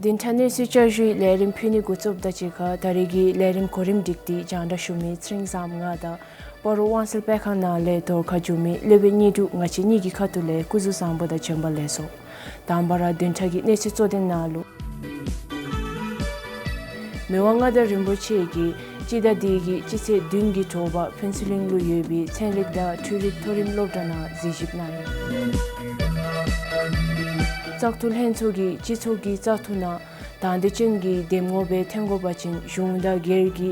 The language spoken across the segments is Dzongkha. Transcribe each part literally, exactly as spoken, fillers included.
བདུན་ཕྲག་གནས་ཚུལ་བསྐྱར་ཞུའི་ལས་རིམ་ཕུལ་ནི་འགོ་བཙུགསཔ་དང་གཅིག་ཁར་ད་རེས་ཀྱི་ལས་རིམ་གོ་རིམ་སྒྲིག་སྟེ་རྒྱང་བསྒྲགས་ཞུ་མི་ཚེ་རིང་བཟངམོ་ང་དང་སྤ་རོ་དབང་གསལ་སྤེལ་ཁང་ནང་ལས་བརྡ་ཁ་བསྒྱུར་མི་སློབ་དཔོན་གཉིས་དྲུག་ང་བཅས་གཉིས་ཀྱི་ཁ་ཐུག་ལས་སྐུ་གཟུགས་བཟང་པོ་དང་བྱོན་པ་ལེགས་སོ། དང་པ་ར་བདུན་ཕྲག་གི་གནས་ཚུལ་གཙོ་དོན་ནང་ལུ། མི་དབང་མངའ་བདག་རིན་པོ་ཆེ་གིས་སྤྱི་ཟླ་འདི་གི་སྤྱི་ཚེས་བདུན་གྱི་དྲོ་པ་ཕུན་ཚོགས་གླིང་ལུ་ཡོད་པའི་ཚན་རིག་དང་འཕྲུལ་རིག་མཐོ་རིམ་སློབ་གྲྭ་ནང་གཟིགས་ཞིབ་གནང་ཡི། བཙག་འཐུ་ལྷན་ཚོགས་ཀྱིས་སྤྱི་ཚོགས་ཀྱི་བཙག་འཐུ་ནང་དང་འདོད་ཅན་གྱི་འདེམས་ངོ་སྦེ་ཐོན་དགོ་པ་ཅིན་གཞུང་དང་སྒེར་གྱི་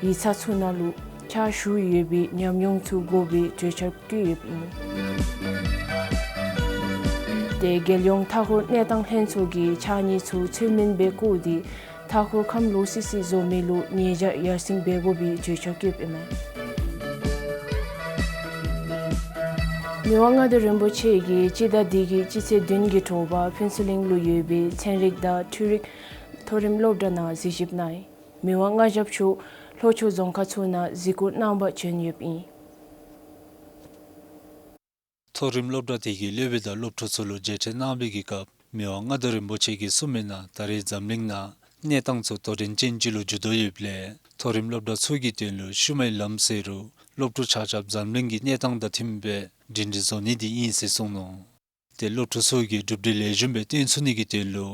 ཡིག་ཚང་ཚུ་ནང་ལུ་ཕྱག་ཞུ་ཡོད་པའི་ཉམས་མྱོང་ཚུ་དགོ་པའི་གྲོས་འཆར་བཀོད་ཡོདཔ་ཨིན། ཏེ་རྒྱལ་ཡོངས་མཐའ་འཁོར་གནས་སྟངས་ལྷན་ཚོགས་ཀྱིས་ཕྱགས་སྙིགས་ཚུ་ཚུལ་མིན་སྦེ་བཀོ་སྟེ་མཐའ་འཁོར་ཁམས་ལོག་སི་སི་བཟོ་མི་ལུ་ཉེས་བྱ་ཡར་སེང་འབད་དགོ་པའི་གྲོས་འཆར་བཀོདཔ་ཨིན་མས། མི་དབང་མངའ་བདག་རིན་པོ་ཆེ་གིས་སྤྱི་ཟླ་འདི་གི་སྤྱི་ཚེས་བདུན་གྱི་དྲོ་པ་ཕུན་ཚོགས་གླིང་ལུ་ཡོད་པའི་ཚན་རིག་དང་འཕྲུལ་རིག་མཐོ་རིམ་སློབ་གྲྭ་ནང་གཟིགས་ཞིབ་གནང་ཡི། མི་དབང་མངའ་ཞབས་མཆོག་ལྷོ་ཕྱོགས་རྫོང་ཁག་ཚུ་ནང་གཟིགས་སྐོར་གནང་པར་བྱོན་ཡོདཔ་ཨིན། མཐོ་རིམ་སློབ་གྲྭ་དེ་གི་སློབ་དཔོན་དང་སློབ་ཕྲུག་ཚུ་ལུ་མཇལ་འཕྲད་གནང་བའི་གི་སྐབས་མི་དབང་མངའ་བདག་རིན་པོ་ཆེ་གིས་གསུངས་མི་ནང་ད་རེས་འཛམ་གླིང་ནང་གནས་སྟངས་ཚུ་དོ་འགྲན་ཅན་ཅིག་ལུ་འགྱུར་དོ་ཡོདཔ་ལས་མཐོ་རིམ་སློབ་གྲྭ་ཚུ་གི་དོན་ལུ་ཤུལ་མའི་ལམ་ཟེར་རུང་སློབ་ཕྲུག་ཆ་ཁྱབ་འཛམ་གླིང་གི་གནས་སྟངས་དང་མཐུནམ་སྦེ་སྒྲིང་སྒྲིང་བཟོ་ནི་དེ་ཨིན་ཟེར་གསུངས་ནུག། ཏེ་སློབ་ཕྲུག་ཚུ་གིས་གྲུབ་འབྲས་ལེགས་ཤོམ་སྦེ་སྟོན་ཚུགས་ནི་གི་དོན་ལུ་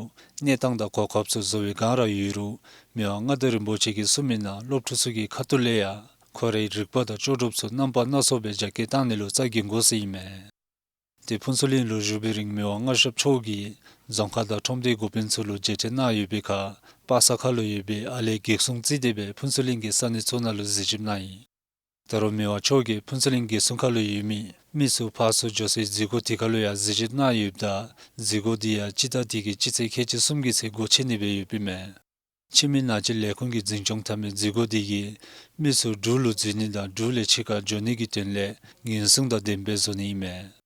གནས་སྟངས་དང་གོ་སྐབས་ཚུ་བཟོ་བའི་བསྒང་ར་ཡོད་རུང་མི་དབང་མངའ་བདག་རིན་པོ་ཆེ་གིས་གསུངས་མི་ནང་སློབ་ཕྲུག་ཚུ་གི་ཁ་ཐུག་ལས་ཡང་ཁོ་རའི་རིག་པ་དང་ལྕོགས་གྲུབ་ཚུ་རྣམ་པ་སྣ་ཚོགས་སྦེ་རྒྱ་སྐྱེད་བཏང་ནི་ལུ་རྩ་འགེངས་དགོ་ཟེར་ཨིན་མས། ཏེ་ཕུན་ཚོགས་གླིང་ལུ་བཞུགས་པའི་རིང་མི་དབང་མངའ་ཞབས་མཆོག་གིས་རྫོང་ཁག་དང་ཁྲོམ་སྡེའི་འགོ་དཔོན་ཚུ་ལུ་མཇལ་འཕྲད་གནང་ཡོད་པའི་ཁར་པ་སངས་ཁ་ལུ་ཡོད་པའི་ཨ་ལེ་བགེགས་སྲུང་རྩིས་སྡེ་སྦེ་ཕུན་ཚོགས་གླིང་གི་ས་གནས་ཚུ་ནང་ལུ་གཟིགས་ཞིབ་གནང་ཡི། ད་རུང་མི་དབང་མཆོག་གིས་ཕུན་ཚོགས་གླིང་བགེགས་སྲུང་ཁ་ལུ་ཡོད་མི་མི་ཚུ་ཕར་ཚུར་འགྱོ་སའི་འཛུལ་སྒོ་དེ་ཁ་ལུ་ཡང་གཟིགས་ཞིབ་གནང་ཡོདཔ་ད་འཛུལ་སྒོ་དེ་ཡང་སྤྱི་ཟླ་འདི་གི་སྤྱི་ཚེས་ཁལ་གཅིག་གསུམ་གྱི་ཚེས་སྒོ་ཕྱེ་ནི་སྦེ་ཡོདཔ་ཨིན་མས། ཕྱི་མི་ནང་འཁྲུག་ལས་ཁུངས་ཀྱིས་འཛིན་སྐྱོང་འཐབ་མི་འཛུལ་སྒོ་དེ་གིས་མི་ཚུ་འབྲུག་ལུ་འཛུལ་ནི་དང་འབྲུག་ལས་ཕྱི་ཁར་འགྱོ་ནི་གི་དོན་ལས་ཉེན་སྲུང་དང་ལྡནམ་སྦེ་བཟོ་ནི་ཨིན་མས།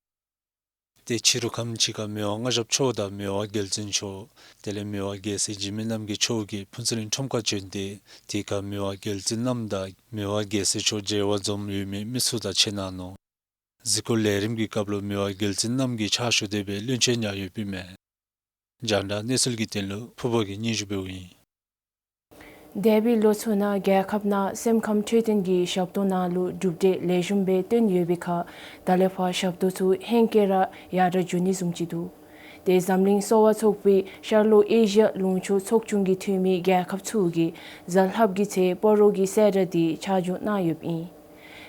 ཏེ་ཕྱི་རུ་ཁམས་ཅིག་ཁར་མི་དབང་མངའ་ཞབས་མཆོག་དང་མི་དབང་རྒྱལ་བཙུན་མཆོག་དེ་ལས་མི་དབང་རྒྱལ་སྲས་འཇིགས་མེད་རྣམ་རྒྱལ་མཆོག་གིས་ཕུན་ཚོགས་གླིང་ཁྲོམ་ཁར་བྱོན་ཏེ་དེ་ཁར་མི་དབང་རྒྱལ་བཙུན་རྣམ་དང་མི་དབང་རྒྱལ་སྲས་མཆོག་མཇལ་བར་འཛོམས་ཡོད་མི་མི་ཚུ་དང་ཕྱད་གནང་ནུག། གཟིགས་སྐོར་ལས་རིམ་གྱི་སྐབས་ལུ་མི་དབང་རྒྱལ་བཙུན་རྣམ་རྒྱལ་ཕྱག་ཞུ་སྡེ་སྦེ་བློན་ཆེན་ཡང་ཡོདཔ་ཨིན་མས། རྒྱང་བསྒྲགས་གནས་ཚུལ་གྱི་དོན་ལུ་ཕུར་བུ་གིས་སྙན་ཞུ་འབདཝ་ཨིན། འདས་པའི་ལོ་ཚུ་ནང་རྒྱལ་ཁབ་ནང་སེམས་ཁམས་འཕྲོད་བསྟེན་གྱི་ཞབས་ཏོག་ནང་ལུ་གྲུབ་འབྲས་ལེགས་ཤོམ་སྦེ་བཏོན་ཡོད་པའི་ཁར་ད་ལས་ཕར་ཞབས་ཏོག་ཚུ་ཧེང་སྐལ་ར་ཡར་དྲག་འགྱོ་ནི་བཟུམ་ཅིག་འདུག། ཏེ་འཛམ་གླིང་གསོ་བ་ཚོགས་པའི་ཤར་ལྷོ་ཨེ་ཤི་ཡ་ལུང་ཕྱོགས་ཚོགས་ཆུང་གི་འཐུས་མི་རྒྱལ་ཁབ་ཚུ་གིས་གཟའ་ལྷགཔ་གི་ཚེ་སྤ་རོ་གི་གསལ་བསྒྲགས་དེ་ཆ་འཇོག་གནང་ཡོདཔ་ཨིན།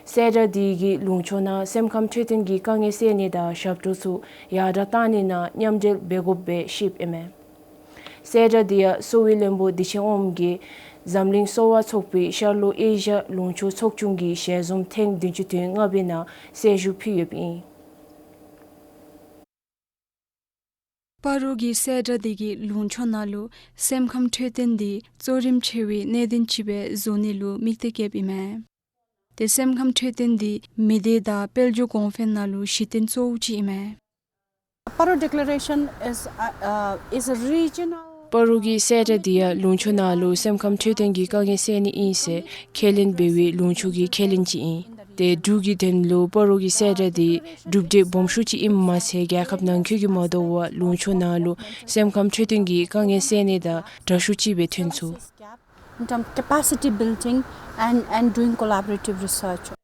གསལ་བསྒྲགས་དེ་གིས་ལུང་ཕྱོགས་ནང་སེམས་ཁམས་འཕྲོད་བསྟེན་གྱི་དཀའ་ངལ་སེལ་ནི་དང་ཞབས་ཏོག་ཚུ་ཡར་དྲག་བཏང་ནི་ནང་མཉམ་འབྲེལ་འབད་དགོཔ་སྦེ་བཤདཔ་ཨིན་མས། གསལ་བསྒྲགས་དེ་ཡང་གསོ་བའི་བློན་པོ་བདེ་ཆེན་དབངམོ་གིས་འཛམ་གླིང་གསོ་བ་ཚོགས་པའི་ཤར་ལྷོ་ཨེ་ཤི་ཡ་ལུང་ཕྱོགས་ཚོགས་ཆུང་གི་ཞལ་འཛོམས་ཐེངས་བདུན་ཅུ་དོན་ལྔ་པའི་ནང་གསལ་ཞུ་ཕུལ་ཡོདཔ་ཨིན། སྤ་རོ་གི་གསལ་བསྒྲགས་དེ་གིས་ལུང་ཕྱོགས་ནང་ལུ་སེམས་ཁམས་འཕྲོད་བསྟེན་དེ་གཙོ་རིམ་ཆེ་བའི་གནད་དོན་ཅིག་སྦེ་བཟོ་ནི་ལུ་དམིགས་གཏད་བསྐྱེདཔ་ཨིན་མས། ཏེ་སེམས་ཁམས་འཕྲོད་བསྟེན་དེ་མི་སྡེ་དང་དཔལ་འབྱོར་གོང་འཕེལ་ནང་ལུ་གཞི་རྟེན་གཙོ་བོ་ཅིག་ཨིན་མས། Paro Declaration is, uh, uh, is a regional སྤ་རོ་གི་གསལ་བསྒྲགས་དེ་ཡང་ལུང་ཕྱོགས་ནང་ལུ་སེམས་ཁམས་འཕྲོད་བསྟེན་གྱི་དཀའ་ངལ་སེལ་ནི་ཨིན་ཟེར་ཁས་ལེན་འབད་བའི་ལུང་ཕྱོགས་ཀྱི་ཁས་ལེན་ཅིག་ཨིན། ཏེ་འབྲུག་གི་དོན་ལུ་སྤ་རོ་གི་གསལ་བསྒྲགས་དེ་གྲུབ་འབྲས་སྦོམ་ཤོས་ཅིག་ཨིནམ་མ་ཚད་རྒྱལ་ཁབ་ནང་འཁོད་ཀྱི་མ་དོ་བར་ལུང་ཕྱོགས་ནང་ལུ་སེམས་ཁམས་འཕྲོད་བསྟེན་གྱི་དཀའ་ངལ་སེལ་ནི་དང་དྲག་ཤོས་ཅིག་སྦེ་ཐོན་ཚུགས། In terms capacity building and, and doing collaborative research.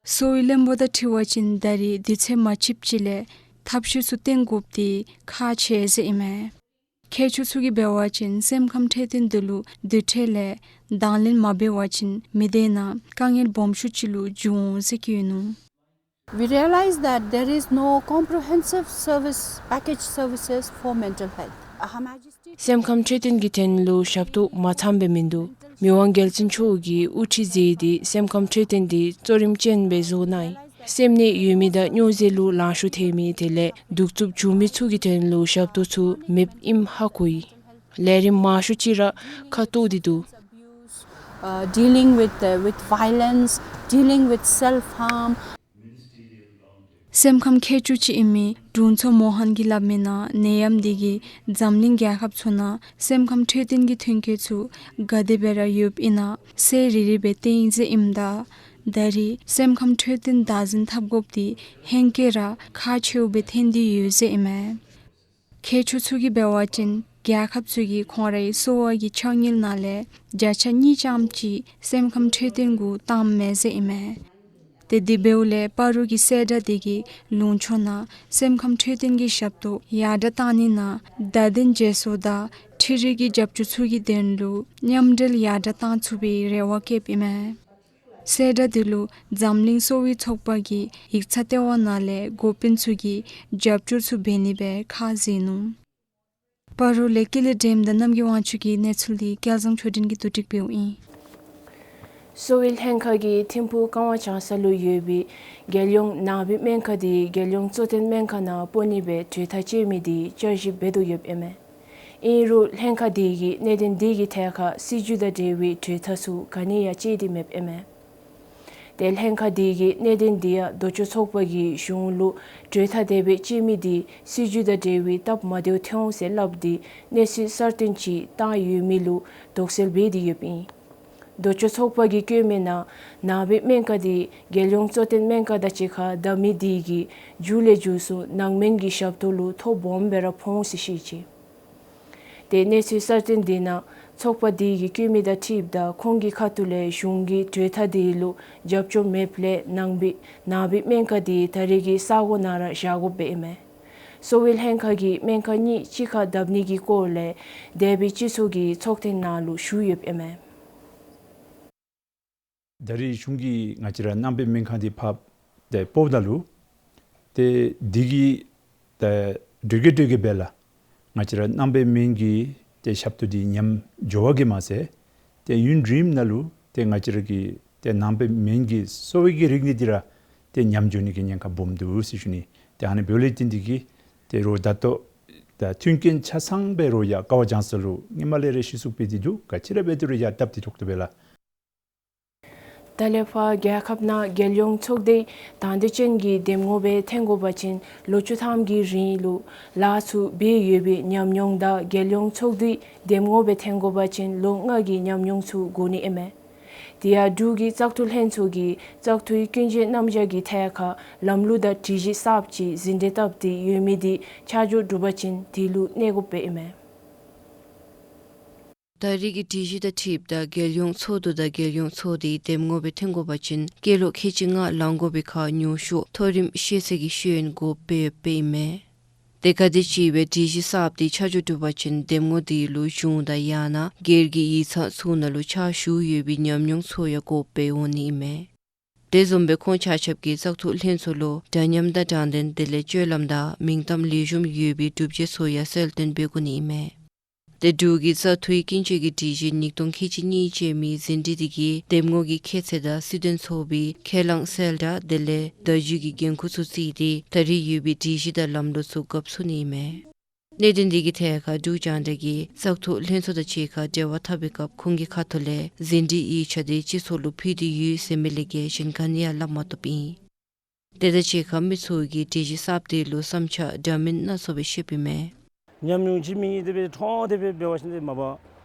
གསོ་བའི་བློན་པོ་དང་འཁྲིལ་བ་ཅིན་ད་རེས་དུས་ཚོད་མ་ཆིབས་ཅིག་ལས་ཐབས་ཤེས་ཚུ་བཏོན་དགོཔ་དེ་ཁག་ཆེ་ཟེར་ཨིན་མས། མཁས་མཆོག་ཚུ་གིས་འབད་བ་ཅིན་སེམས་ཁམས་འཕྲོད་བསྟེན་དེ་ལུ་དུས་ཐོག་ལས་དང་ལེན་མ་འབད་བ་ཅིན་མི་སྡེ་ནང་དཀའ་ངལ་སྦོམ་ཤོས་ཅིག་ལུ་འགྱུར་འོང་ཟེར་བཀོད་ནུག། We realize that there is no comprehensive service, package services for mental health. Her Majesty སེམས་ཁམས་འཕྲོད་བསྟེན་གྱི་དོན་ལུ་ཞབས་ཏོག་མ་ཚངམ་སྦེ་མིན་འདུག། མི་དབང་རྒྱལ་བཙུན་མཆོག་གིས་དབུ་ཁྲིད་མཛད་དེ་སེམས་ཁམས་འཕྲོད་བསྟེན་དེ་གཙོ་རིམ་ཅན་སྦེ་བཟོ་གནང་ཡི། སེམས་ནད་ཡོད་མི་དང་སྨྱོ་རྫས་ལུ་ལང་ཤོར་ཐལ་མི་དེ་ལས་གདུག་རྩུབ་བྱུང་མི་ཚུ་གི་དོན་ལུ་ཞབས་ཏོག་ཚུ་མེདཔ་ཨིནམ་ཧ་གོ་ཡི། ལས་རིམ་མང་ཤོས་ཅིག་ར་ཁ་ཐུག་སྟེ་འདུག། Uh, dealing with, uh, with violence, dealing with self-harm. སེམས་ཁམས་མཁས་མཆོག་ཅིག་ཨིན་མི་དྲུང་འཚོ་མོ་ཧན་གྱིས་སླབ་མི་ནང་ནད་ཡམས་དེ་གིས་འཛམ་གླིང་རྒྱལ་ཁབ་ཚུ་ནང་སེམས་ཁམས་འཕྲོད་བསྟེན་གྱི་ཐོན་སྐྱེད་ཚུ་ག་དེ་སྦེ་ར་ཡོདཔ་ཨིན་ན་གསལ་རི་རི་སྦེ་བསྟན་ཡི་ཟེར་ཨིནམ་ད་ད་རེས་སེམས་ཁམས་འཕྲོད་བསྟེན་བདག་འཛིན་འཐབ་དགོཔ་དེ་ཧེང་སྐལ་ར་ཁག་ཆེཝ་སྦེ་ཐོན་ཏེ་ཡོད་ཟེར་ཨིན་མས། མཁས་མཆོག་ཚུ་གིས་འབད་བ་ཅིན་ རྒྱལ་ཁབ་ཚུ་གིས་ཁོང་རའི་གསོ་བ་གི་ཕྱགས་སྙིགས་ནང་ལས་བརྒྱ་ཆ་གཉིས་ཙམ་ཅིག་སེམས་ཁམས་འཕྲོད་བསྟེན་གུ་བཏངམ་མས་ཟེར་ཨིན་མས། ཏེ་དེ་འབདཝ་ལས་སྤ་རོ་གི་སེ་དྲ་དེ་གིས་ལུང་ཕྱོགས་ནང་སེམས་ཁམས་འཕྲོད་བསྟེན་གྱི་ཞབས་ཏོག་ཡར་དྲག་བཏང་ནི་ནང་བརྡ་དོན་བརྗེ་སོར་དང་འཕྲུལ་རིག་གི་རྒྱབ་སྐྱོར་ཚུ་གི་དོན་ལུ་མཉམ་འབྲེལ་ཡར་དྲག་བཏང་ཚུགས་པའི་རེ་བ་བསྐྱེདཔ་ཨིན་མས། སེ་དྲ་དེ་ལུ་འཛམ་གླིང་གསོ་བའི་ཚོགས་པ་གི་ཡིག་ཚང་ལྟེ་བ་ནང་ལས་འགོ་དཔོན་ཚུ་གིས་རྒྱབ་སྐྱོར་ཚུ་འབད་ནི་སྦེ་ཁ་བཟེད་ནུག། སྤ་རོ་ལས་ཀུན་ལེགས་སྒྲོལམ་དང་རྣམ་རྒྱལ་དབང་ཕྱུག་གི་གནས་ཚུལ་འདི་སྐལ་བཟང་ཆོས་སྒྲོན་གྱིས་བསྡུ་སྒྲིག་འབདཝ་ཨིན། གསོ་བའི་ལྷན་ཁག་གིས་ཐིམ་ཕུག་ཀ་ཝང་བྱང་ས་ལུ་ཡོད་པའི་རྒྱལ་ཡོངས་ནང་པའི་སྨན་ཁང་དེ་རྒྱལ་ཡོངས་གཙོ་བསྟེན་སྨན་ཁང་ནང་སྤོ་ནི་སྦེ་གྲོས་ཐག་བཅད་མི་དེ་བསྐྱར་ཞིབ་འབད་དོ་ཡོདཔ་ཨིན་མས། ཨིན་རུང་ལྷན་ཁག་དེ་གིས་གནད་དོན་དེ་གི་ཐད་ཁར་སྲིད་བྱུས་དང་འབྲེལ་བའི་གྲོས་ཐག་ཚུ་ག་ནི་ཡང་བཅད་དེ་མེདཔ་ཨིན་མས། ཏེ་ལྷན་ཁག་དེ་གིས་གནད་དོན་དེ་ཡང་ལྡོག་ཕྱོགས་ཚོགས་པ་གིས་གཞུང་ལུ་གྲོས་ཐག་དེ་སྦེ་བཅད་མི་དེ་སྲིད་བྱུས་དང་འབྲེལ་བའི་སྟབས་མ་བདེཝ་ཐོན་འོང་ཟེར་སླབ་སྟེ་གནས་ཚུལ་གསར་བཏོན་ཅིག་བཏང་ཡོད་མི་ལུ་དོགས་སེལ་འབད་དེ་ཡོདཔ་ཨིན། ལྡོག་ཕྱོགས་ཚོགས་པ་གིས་བཀོད་མི་ནང་ནང་པའི་སྨན་ཁང་དེ་རྒྱལ་ཡོངས་གཙོ་བསྟེན་སྨན་ཁང་དང་གཅིག་ཁར་བསྡམ་མི་དེ་གིས་མཇུག་ལས་མཇུག་སུ་ནང་སྨན་གྱི་ཞབས་ཏོག་ལུ་ཐོ་སྦོམ་སྦེ་ར་ཕོག་འོང་ཟེར་བཤད་ཅི། ཏེ་གནས་ཚུལ་གསར་བཏོན་དེ་ནང་ཚོགས་པ་དེ་གིས་བཀོད་མི་དང་འཁྲིལཝ་ད་ཁོང་གི་ཁ་ཐུག་ལས་གཞུང་གི་གྲོས་ཐག་དེ་ལུ་རྒྱབ་སྐྱོར་མེདཔ་ལས་ནང་པའི་ནང་པའི་སྨན་ཁང་དེ་ད་རེས་ཀྱི་ས་གོ་ནང་ར་བཞག་དགོཔ་སྦེ་ཨིན་མས། གསོ་བའི་ལྷན་ཁག་གིས་སྨན་ཁང་གཉིས་གཅིག་ཁར་བསྡམ་ནི་གི་སྐོར་ལས་འདས་པའི་སྤྱི་ཚོགས་ཀྱི་ཚོགས་ཐེངས་ནང་ལུ་ཞུ་ཡོདཔ་ཨིན་མས། ད་རེས་གཞུང་གིས་ང་བཅས་ར་ནང་པའི་སྨན་ཁང་དེ་ཕར་ཏེ་སྤོཝ་ད་ལུ་ཏེ་དེ་གིས་ཏེ་འགྲོས་ཀྱི་འགྲོས་ཀྱི་སྦེ་ལགས་ང་བཅས་ར་ནང་པའི་སྨན་གྱི་ཏེ་ཞབས་ཏོག་དེ་ཉམས་འགྱོ་བ་གིས་མ་ཚད་ཏེ་ཡུན་རིངམོ་ནང་ལུ་ཏེ་ང་བཅས་ར་གི་ཏེ་ནང་པའི་སྨན་གྱི་གསོ་བའི་གི་རིག་གནས་དེ་ར་ཏེ་ཉམས་འགྱོ་ནི་གི་ཉེན་ཁ་སྦོམ་འདུག་ཟེར་ཞུ་ནི། ཏེ་ཨ་ནི་འབདཝ་ལས་བརྟེན་དེ་གིས་ཏེ་རོགས་ད་ལྟོ་ད་མཐུན་རྐྱེན་ཆ་ཚང་སྦེ་རོགས་ཡར་ཀ་བ་བྱང་ས་ལུ་སྔོན་མ་ལས་ར་གཞི་བཙུགས་འབད་དེ་འདུག། ག་ཅི་ར་འབད་དེ་རུང་ཡར་བཏབ་སྟེ་ཐོག་ཏུ་སྦེ་ལགས། ད་ལས་ཕར་རྒྱལ་ཁབ་ནང་རྒྱལ་ཡོངས་ཚོགས་སྡེ་དང་འདོད་ཅན་གྱི་འདེམས་ངོ་སྦེ་འཐོན་དགོ་པ་ཅིན་ལོ་བཅུ་ཐམ་གྱི་རིང་ལུ་ལཱ་ཚུ་འབད་ཡོད་པའི་ཉམས་མྱོང་དང་རྒྱལ་ཡོངས་ཚོགས་སྡེའི་འདེམས་ངོ་སྦེ་འཐོན་དགོ་པ་ཅིན་ལོ་ལྔ་གི་ཉམས་མྱོང་ཚུ་དགོ་ནི་ཨིན་མས། དེ་ཡང་འབྲུག་གི་བཙག་འཐུ་ལྷན་ཚོགས་ཀྱིས་བཙག་འཐུའི་ཀུན་སྤྱོད་རྣམ་གཞག་གི་ཐད་ཁར་ལམ་ལུགས་དང་སྒྲིག་གཞི་གསརཔ་ཅིག་ཟིན་བྲིས་བཏབ་སྟེ་ཡོད་མི་དེ་ཆ་འཇོག་གྲུབ་པ་ཅིན་དེ་ལུ་གནས་དགོཔ་སྦེ་ཨིན་མས། ད་རེས་ཀྱི་སྒྲིག་གཞི་དང་འཁྲིལཝ་ད་རྒྱལ་ཡོངས་ཚོགས་འདུ་དང་རྒྱལ་ཡོངས་ཚོགས་སྡེའི་འདེམས་ངོ་སྦེ་འཐོན་དགོ་པ་ཅིན་སྐྱེས་ལོ་ཁལ་གཅིག་ལྔ་ལང་དགོ་པའི་ཁར་ཉུང་ཤོས་མཐོ་རིམ་ཤེས་ཚད་ཀྱི་ཤེས་ཡོན་དགོཔ་སྦེ་ཨིན་མས། ཏེ་ག་དེམ་ཅིག་སྦེ་སྒྲིག་གཞི་གསརཔ་དེ་ཆ་འཇོག་གྲུབ་པ་ཅིན་འདེམས་ངོ་དེ་ལུ་གཞུང་དང་ཡང་ན་སྒེར་གྱི་ཡིག་ཚང་ཚུ་ནང་ལུ་ཕྱག་ཞུ་ཡོད་པའི་ཉམས་མྱོང་ཚུ་ཡང་དགོཔ་སྦེ་འོང་ནི་ཨིན་མས། དེ་བཟུམ་སྦེ་ཁོང་ཆ་ཁྱབ་ཀྱིས་བཙག་འཐུ་ལྷན་ཚོགས་ལུ་འདྲ་མཉམ་དང་དྲང་བདེན་དེ་ལས་སྤྱོད་ལམ་དང་མིང་གཏམ་ལེགས་ཤོམ་ཡོད་པའི་སྒྲུབ་བྱེད་ཚུ་ཡང་གསལ་སྟོན་འབད་དགོ་ནི་ཨིན་མས། ཏེ་འབྲུག་གི་བཙག་འཐུའི་ཀུན་སྤྱོད་ཀྱི་སྒྲིག་གཞི་ཉིས་སྟོང་ཁལ་གཅིག་གཉིས་ཅན་མའི་ཟིན་བྲིས་དེ་གིས་འདེམས་ངོ་གི་ཁྱད་ཚད་དང་སྲིད་དོན་ཚོགས་པའི་ཁས་བླངས་གསལ་བསྒྲགས་དེ་ལས་བརྡ་བརྒྱུད་ཀྱི་འགན་ཁུར་ཚུ་བརྩིས་ཏེ་ད་རེས་ཡོད་པའི་སྒྲིག་གཞི་དང་ལམ་ལུགས་ཚུ་འགབ་ཚུགས་ནི་ཨིན་མས། གནད་དོན་དེ་གི་ཐད་ཁར་འབྲུག་རྒྱང་བསྒྲགས་ཀྱིས་བཙག་འཐུ་ལྷན་ཚོགས་དང་གཅིག་ཁར་འབྲེལ་བ་འཐབ་པའི་སྐབས་ཁོང་གི་ཁ་ཐུག་ལས་ཟིན་བྲིས་ཡིག་ཆ་དེ་སྤྱི་ཚོགས་ལུ་ཕུལ་ཏེ་ཡོད་ཟེར་མི་ལས་བརྒལ་གཞན་ག་ནི་ཡང་སླབ་མ་བཏུབ་ཨིན། དེ་དང་གཅིག་ཁར་མི་ཚུ་གིས་སྒྲིག་གཞི་གསརཔ་དེ་ལུ་བསམ་འཆར་འདྲ་མིན་སྣ་ཚོགས་སྦེ་བཤདཔ་ཨིན་མས། ཉམས་མྱོང་ཅིག་མེད་ནི་དེ་སྦེ་ཐོན་དེ་སྦེ་འབད་བ་ཅིན་ཏེ་མ་པ་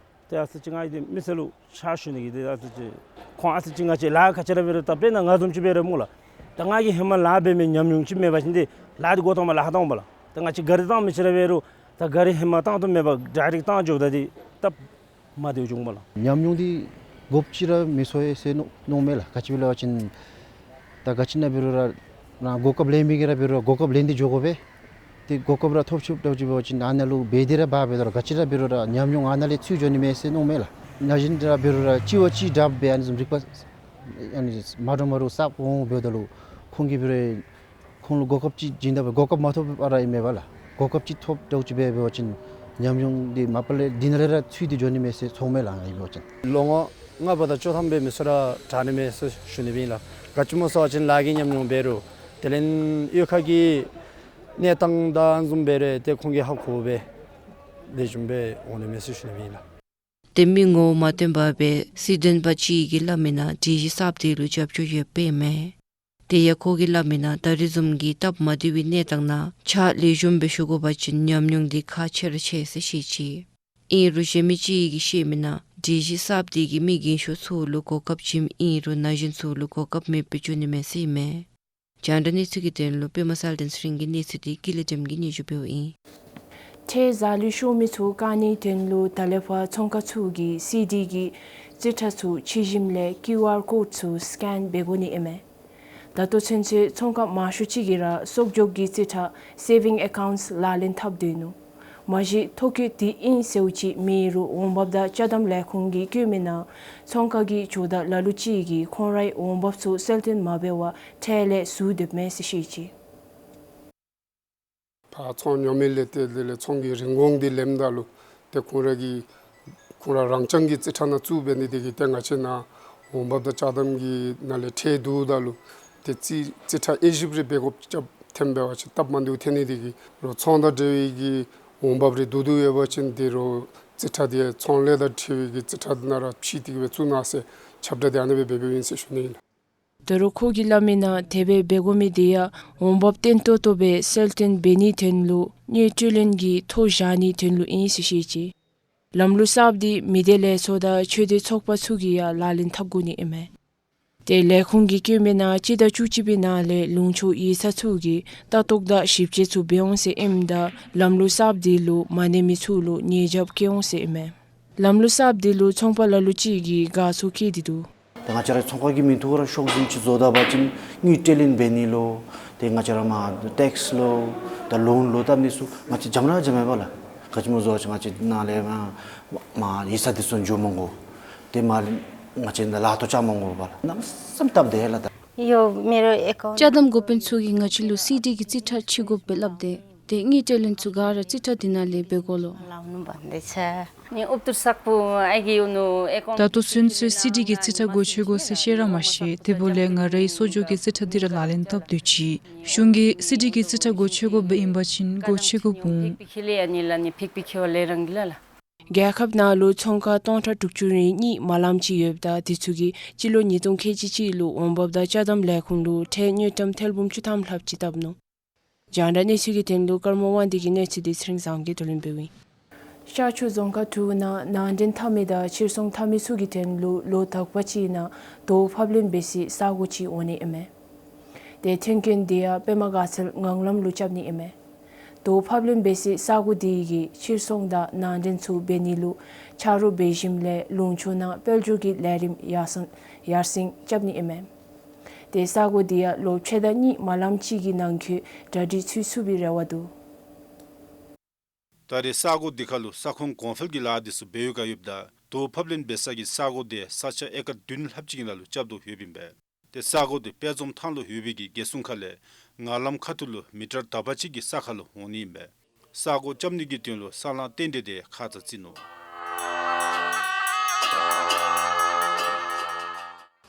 ཏེ་ཨ་ཙི་ཅིག་ང་གིས་ཏེ་མི་སེར་ལུ་ཕྱག་ཞུ་ནི་གི་ཏེ་ཨ་ཙི་ཅིག་ཁོང་ཨ་ཙི་ཅིག་ང་བཅས་ལཱ་ག་ཅི་ར་འབད་རུང་ད་དཔེར་ན་ང་བཟུམ་ཅིག་འབད་རུང་སྨོ་ལགས། ད་ང་གིས་ཧེ་མ་ལཱ་འབད་མི་ཉམས་མྱོང་ཅིག་མེད་པ་ཅིན་ཏེ་ལཱ་འདི་འགོ་ཐོག་མར་ལཱ་བཏང་འོང་པ་ལགས། ད་ང་བཅས་གཱ་རི་བཏང་མི་ཅིག་ར་འབད་རུང་ད་གཱ་རི་ཧེ་མ་བཏང་དོ་མེད་པར་ཌའི་རེཀཊ་བཏང་འགྱོཝ་ད་ཏེ་སྟབས་མ་བདེཝ་འབྱུང་པ་ལགས། ཉམས་མྱོང་འདི་དགོཔ་ཅིག་ར་མི་ཚོར་ཡི་ཟེར་མནོ་མནོཝ་མས་ལགས། ག་ཅི་སྦེ་ལབ་པ་ཅིན་ད་ག་ཅི་ནང་འབད་རུང་ར་རང་གོ་སྐབས་ལེན་མི་གིས་ར་འབད་རུང་ར་གོ་སྐབས་ལེན་ཏེ་འགྱོ་དགོ་པས། ཏེ་གོ་སྐབས་ར་ཐོབ་ཚུགསཔ་འདྲཝ་ཅིག་འབད་བ་ཅིན་ཨ་ནཱ་ལུ་འབད་དེ་ར་འབག་འབད་དོ་ར་ག་ཅི་ར་འབད་རུང་ར་ཉམས་མྱོང་ཨ་ནཱ་ལས་ཚུད་འགྱོ་ནི་མས་ཟེར་མནོཝ་མས་ལགས། ན་གཞོན་ར་འབད་རུང་ར་གཅིག་བ་གཅིག་དྲག་སྦེ་ཨ་ནི་བཟུམ་རིག་པ་ཨ་ནི་མ་འདྲཝ་མ་འདྲཝ་གསརཔ་འོང་འབདཝ་ད་ལུ་ཁོང་གིས་འབད་རུང་ཁོང་ལུ་གོ་སྐབས་ཅིག་བྱིན་ད་སྦེ་གོ་སྐབས་མ་ཐོབ་པར་ར་ཨིན་མས་པ་ལགས། གོ་སྐབས་ཅིག་ཐོབ་འདྲཝ་ཅིག་སྦེ་འབད་བ་ཅིན་ཉམས་མྱོང་འདི་མ་པ་ལས་འདི་ནང་ལས་ར་ཚུད་དེ་འགྱོ་ནི་མས་ཟེར་ཚོརཝ་མས་ལགས་ང་གིས་འབད་བ་ཅིན། ལོ་ངོ་ལྔ་པ་དང་བཅུ་ཐམ་པའི་མི་ཚུ་ར་དྲག་ནི་མས་ཟེར་ཞུ་ནི་སྦེ་ཨིན་ལགས། ག་ཅི་སྨོ་ཟེར་བ་ཅིན་ལཱ་གི་ཉམས་མྱོང་འབད་རུང་དེ་ལས་གཡུས་ཁ་གི་གནས་སྟངས་དང་བཟུམ་འབད་རུང་ཏེ་ཁོང་གིས་ཧ་གོཝ་སྦེ་ལེགས་ཤོམ་སྦེ་འོང་ནི་མས་ཟེར་ཞུ་ནི་སྦེ་ཨིན་ལགས། ཏེ་མི་ངོ་མ་བསྟན་པ་སྦེ་སྲིད་དོན་པ་ཅིག་གིས་སླབ་མི་ནང་སྒྲིག་གཞི་གསརཔ་དེ་ལུ་རྒྱབ་སྐྱོར་ཡོདཔ་ཨིན་མས། དེ་ཡང་ཁོ་གིས་སླབ་མི་ནང་ད་རེས་བཟུམ་གྱི་སྟབས་མ་བདེ་བའི་གནས་སྟངས་ནང་ཕྱག་ལེགས་ཤོམ་སྦེ་ཞུ་དགོ་པ་ཅིན་ཉམས་མྱོང་འདི་ཁག་ཆེ་ར་ཆེ་ཟེར་བཤད་ཅི། ཨིན་རུང་གཞན་མི་ཅིག་གིས་བཤད་མི་ནང་སྒྲིག་གཞི་གསརཔ་དེ་གིས་མི་རྒན་ཤོས་ཚུ་ལུ་གོ་སྐབས་བྱིནམ་ཨིན་རུང་ན་གཞོན་ཚུ་ལུ་གོ་སྐབས་མེདཔ་སྦེ་འགྱོ་ནི་མས་ཟེར་ཨིན་མས། རྒྱང་བསྒྲགས་གནས་ཚུལ་གྱི་དོན་ལུ་པདྨ་གསལ་སྒྲོན་ཚེ་རིང་གི་གནས་ཚུལ་འདི་ཀུན་ལེགས་སྒྲོལམ་གྱིས་སྙན་ཞུ་འབདཝ་ཨིན། ཁྲལ་ཟ་ལུས་ཤོར་མི་ཚུ་བཀག་ནིའི་དོན་ལུ་ད་ལས་ཕར་ཚོང་ཁང་ཚུ་གིས་སི་ཌི་གི་རྩིས་ཁྲ་ཚུ་ཕྱིས་ཞིནམ་ལས་ཀིའུ་ཨར་ཀོཌ་ཚུ་སི་ཀེན་འབད་དགོ་ནི་ཨིན་མས། ད་ལྟོ་ཚུན་ཚོད་ཚོང་ཁང་མང་ཤོས་ཅིག་གིས་ར་གསོག་འཇོག་གི་རྩིས་ཁྲ་སེ་ཝིང་ཨེ་ཀའུནཊ་ལག་ལེན་འཐབ་སྡོད་ནུག། མ་གཞི་ཐོ་བཀོད་དེ་ཨིན་ཟེརཝ་ཅིག་མེད་རུང་འོང་འབབ་དང་ཅ་དམ་ལས་ཁུངས་ཀྱིས་བཀོད་མི་ནང་ཚོང་ཁང་གི་ཇོ་བདག་ལ་ལུ་ཅིག་གིས་ཁོང་རའི་འོང་འབབ་ཚུ་གསལ་སྟོན་མ་འབད་བར་ཁྲལ་ལས་ཟུར་སྡོདཔ་མས་ཟེར་བཤད་ཅི། ཕར་ཚོང་ཉོ་མི་ལས་ཏེ་དེ་ལས་ཚོང་གི་རིན་གོང་འདི་ལེནམ་ད་ལུ་ཏེ་ཁོང་ར་གི་ཁོང་ར་རང་རྐྱང་གི་རྩིས་ཁྲ་ནང་བཙུགས་འབད་ནི་དེ་གིས་ཏེ་ང་བཅས་ནཱ་འོང་འབབ་དང་ཅ་དམ་གྱི་ནང་ལས་ཁྲལ་བསྡུཝ་ད་ལུ་ཏེ་རྩིས་རྩིས་ཁྲ་དབྱེ་ཞིབ་རེ་འབད་དགོཔ་རྐྱབ་ཐོན་འབད་བ་ཅིན་སྟབས་མ་བདེཝ་ཐོན་ནི་དེ་གིས་རོགས་ཚོང་དང་འབྲེལ་བའི་གི་འོང་འབབ་རེ་བསྡུ་བསྡུཝ་ཡོད་པ་ཅིན་དེ་རོགས་རྩིས་ཁྲ་དེ་ཚོང་ལས་དང་འབྲེལ་བའི་གི་རྩིས་ཁྲ་ནང་ར་ཕྱེ་སྟེ་གི་སྦེ་བཙུགས་གནང་ཟེར་ཁྱབ་བསྒྲགས་དེ་ཨ་ནེ་སྦེ་འབད་འབདཝ་ཨིན་ཟེར་ཞུ་ནི་ཨིན། ད་རུང་ཁོ་གིས་སླབ་མི་ནང་དེ་སྦེ་འབད་དགོ་མི་དེ་ཡང་འོང་འབབ་བརྟན་ཏོག་ཏོ་སྦེ་གསལ་སྟོན་འབད་ནིའི་དོན་ལུ་དངུལ་སྤྲོད་ལེན་གྱི་ཐོ་བཞག་ནིའི་དོན་ལུ་ཨིན་ཟེར་བཤད་ཅི། ལམ་ལུགས་གསརཔ་དེ་མི་སྡེ་ལས་ཚོགས་དང་ཆོས་སྡེ་ཚོགས་པ་ཚུ་གིས་ཡང་ལག་ལེན་འཐབ་དགོ་ནི་ཨིན་མས། ཏེ་ལས་ཁུངས་ཀྱིས་བཀོད་མི་ནང་སྤྱི་ཟླ་བཅུ་གཅིག་པའི་ནང་ལས་ལུང་ཕྱོགས་ཡིག་ཚང་ཚུ་གིས་ལྟ་རྟོག་དང་ཞིབ་དཔྱད་ཚུ་འབད་འོང་ཟེར་ཨིནམ་ད་ལམ་ལུགས་གསརཔ་དེ་ལུ་མ་གནས་མི་ཚུ་ལུ་ཉེས་བྱ་བཀལ་འོང་ཟེར་ཨིན་མས། ལམ་ལུགས་གསརཔ་དེ་ལུ་ཚོང་པ་ལ་ལུ་ཅིག་གིས་དགའ་ཚོར་བསྐྱེད་དེ་འདུག། ཏེ་ང་བཅས་ར་ཚོང་ཁང་གི་མིང་ཐོག་ར་ཤོག་འཛིན་ཅིག་བཟོ་ད་པ་ཅིན་དངུལ་སྤྲོད་ལེན་འབད་ནི་ལུ་ཏེ་ང་བཅས་ར་མར་ཊེགསི་ལུ་དང་ལོན་ལུ་བཏབ་ནི་ཚུ་ང་བཅས་འཇམ་ར་འཇམ་མས་པ་ལགས། ག་ཅི་སྨོ་ཟེར་བ་ཅིན་ང་བཅས་ནཱ་ལས་མར་མར་ཡིག་ཚང་འདི་ཚུ་འགྱོ་མ་དགོ། ཏེ་མར་ང་བཅས་ནཱ་ལཱ་ཐོག་བཅར་མ་དགོ་པ་ལགས། གནམ་མེད་ས་མེད་སྟབས་བདེ་ལགས། ད་ཡོད་མེད་རུང་ཨེ་ཀའུནཊ་ཅ་དམ་འགོ་དཔོན་ཚུ་གིས་ང་བཅས་ལུ་སི་ཌི་གི་རྩིས་ཁྲ་ཕྱེ་དགོཔ་སྦེ་སླབ་སྟེ། ཏེ་དངུལ་སྤྲོད་ལེན་ཚུ་ག་ར་རྩིས་ཁྲ་འདི་ནང་ལས་འབད་དགོ་ལོ། ད་ལྟོ་ཚུན་ཚོད་སི་ཌི་གི་རྩིས་ཁྲ་སྒོ་ཕྱེ་དགོ་ཟེར་བཤད་ར་མ་ཤེས། དེ་འབདཝ་ལས་ང་རའི་གསོག་འཇོག་གི་རྩིས་ཁྲ་འདི་ར་ལག་ལེན་འཐབ་སྡོད་ཅི། གཞུང་གིས་སི་ཌི་གི་རྩིས་ཁྲ་སྒོ་ཕྱེ་དགོཔ་སྦེ་ཨིན་པ་ཅིན་སྒོ་ཕྱེ་དགོཔ་འོང་། རྒྱལ་ཁབ་ནང་ལུ་ཚོང་ཁང་སྟོང་ཕྲག་དྲུག་ཅུ་རེ་གཉིས་མ་ལམ་ཅིག་ཡོདཔ་ད་དེ་ཚུ་གིས་སྤྱི་ལོ་ཉིས་སྟོང་ཁལ་གཅིག་གཅིག་ལུ་འོང་འབབ་དང་ཅ་དམ་ལས་ཁུངས་ལུ་ཁྲལ་དངུལ་ཀྲམ་ཐེར་འབུམ་བཅུ་ཐམ་ལྷགཔ་ཅིག་བཏབ་ནུག། རྒྱང་བསྒྲགས་གནས་ཚུལ་གྱི་དོན་ལུ་ཀརྨ་དབང་འདུས་ཀྱི་གནས་ཚུལ་འདི་ཚེ་རིང་བཟང་གིས་བསྡུ་ལེན་འབདཝ་ཨིན། ཤར་ཕྱོགས་རྫོང་ཁག་དྲུག་ནང་ནང་འདྲེན་འཐབ་མི་དང་ཕྱིར་ཚོང་འཐབ་མི་ཚུ་གི་དོན་ལུ་ལོ་དག་པ་ཅིག་ནང་དོ་ཕབ་ལེན་འབད་སའི་ས་སྒོ་ཅིག་འོང་ནི་ཨིན་མས། ཏེ་མཐུན་རྐྱེན་དེ་ཡང་པདྨ་དགའ་ཚལ་ངང་ལམ་ལུ་རྐྱབ་ནི་ཨིན་མས། དོ་ཕབ་ལེན་འབད་སའི་ས་སྒོ་དེ་གིས་ཕྱིར་ཚོང་དང་ནང་འདྲེན་ཚུ་འབད་ནི་ལུ་ཆ་རོགས་འབད་ཞིནམ་ལས་ལུང་ཕྱོགས་ནང་དཔལ་འབྱོར་གྱི་ལས་རིམ་ཡར་སེང་ཡར་སེང་རྐྱབ་ནི་ཨིན་མས། ཏེ་ས་སྒོ་དེ་ཡང་ལོ་ཕྱེད་དང་གཉིས་མ་ལམ་ཅིག་གི་ནང་འཁོད་གྲ་སྒྲིག་ཚུད་ཚུགས་པའི་རེ་བ་འདུག། ད་རེས་ས་སྒོ་འདི་ཁར་ལུ་ས་ཁོངས་གོང་འཕེལ་གྱི་ལཱ་འདི་ཚུ་འབད་བའི་བསྒང་ཡོདཔ་ད་དོ་ཕབ་ལེན་འབད་ས་གི་ས་སྒོ་དེ་ས་ཆ་ཨེ་ཀར་བདུན་ལྷགཔ་ཅིག་གི་ནང་ལུ་རྐྱབ་དོ་ཡོདཔ་ཨིན་པས། ཏེ་ས་སྒོ་དེ་དཔལ་འཛོམས་ཐང་ལུ་ཡོད་པའི་གི་རྒྱལ་སྲུང་ཁ་ལས་ངང་ལམ་ཁ་ཐུག་ལུ་མི་ཊར་དག་པ་ཅིག་གི་ས་ཁར་ལུ་འོང་ནི་ཨིན་པས། ས་སྒོ་རྐྱབ་ནི་གི་དོན་ལུ་ས་ལང་རྟེན་འབྲེལ་དེ་ཁ་ཙ་བརྩིས་ནུག།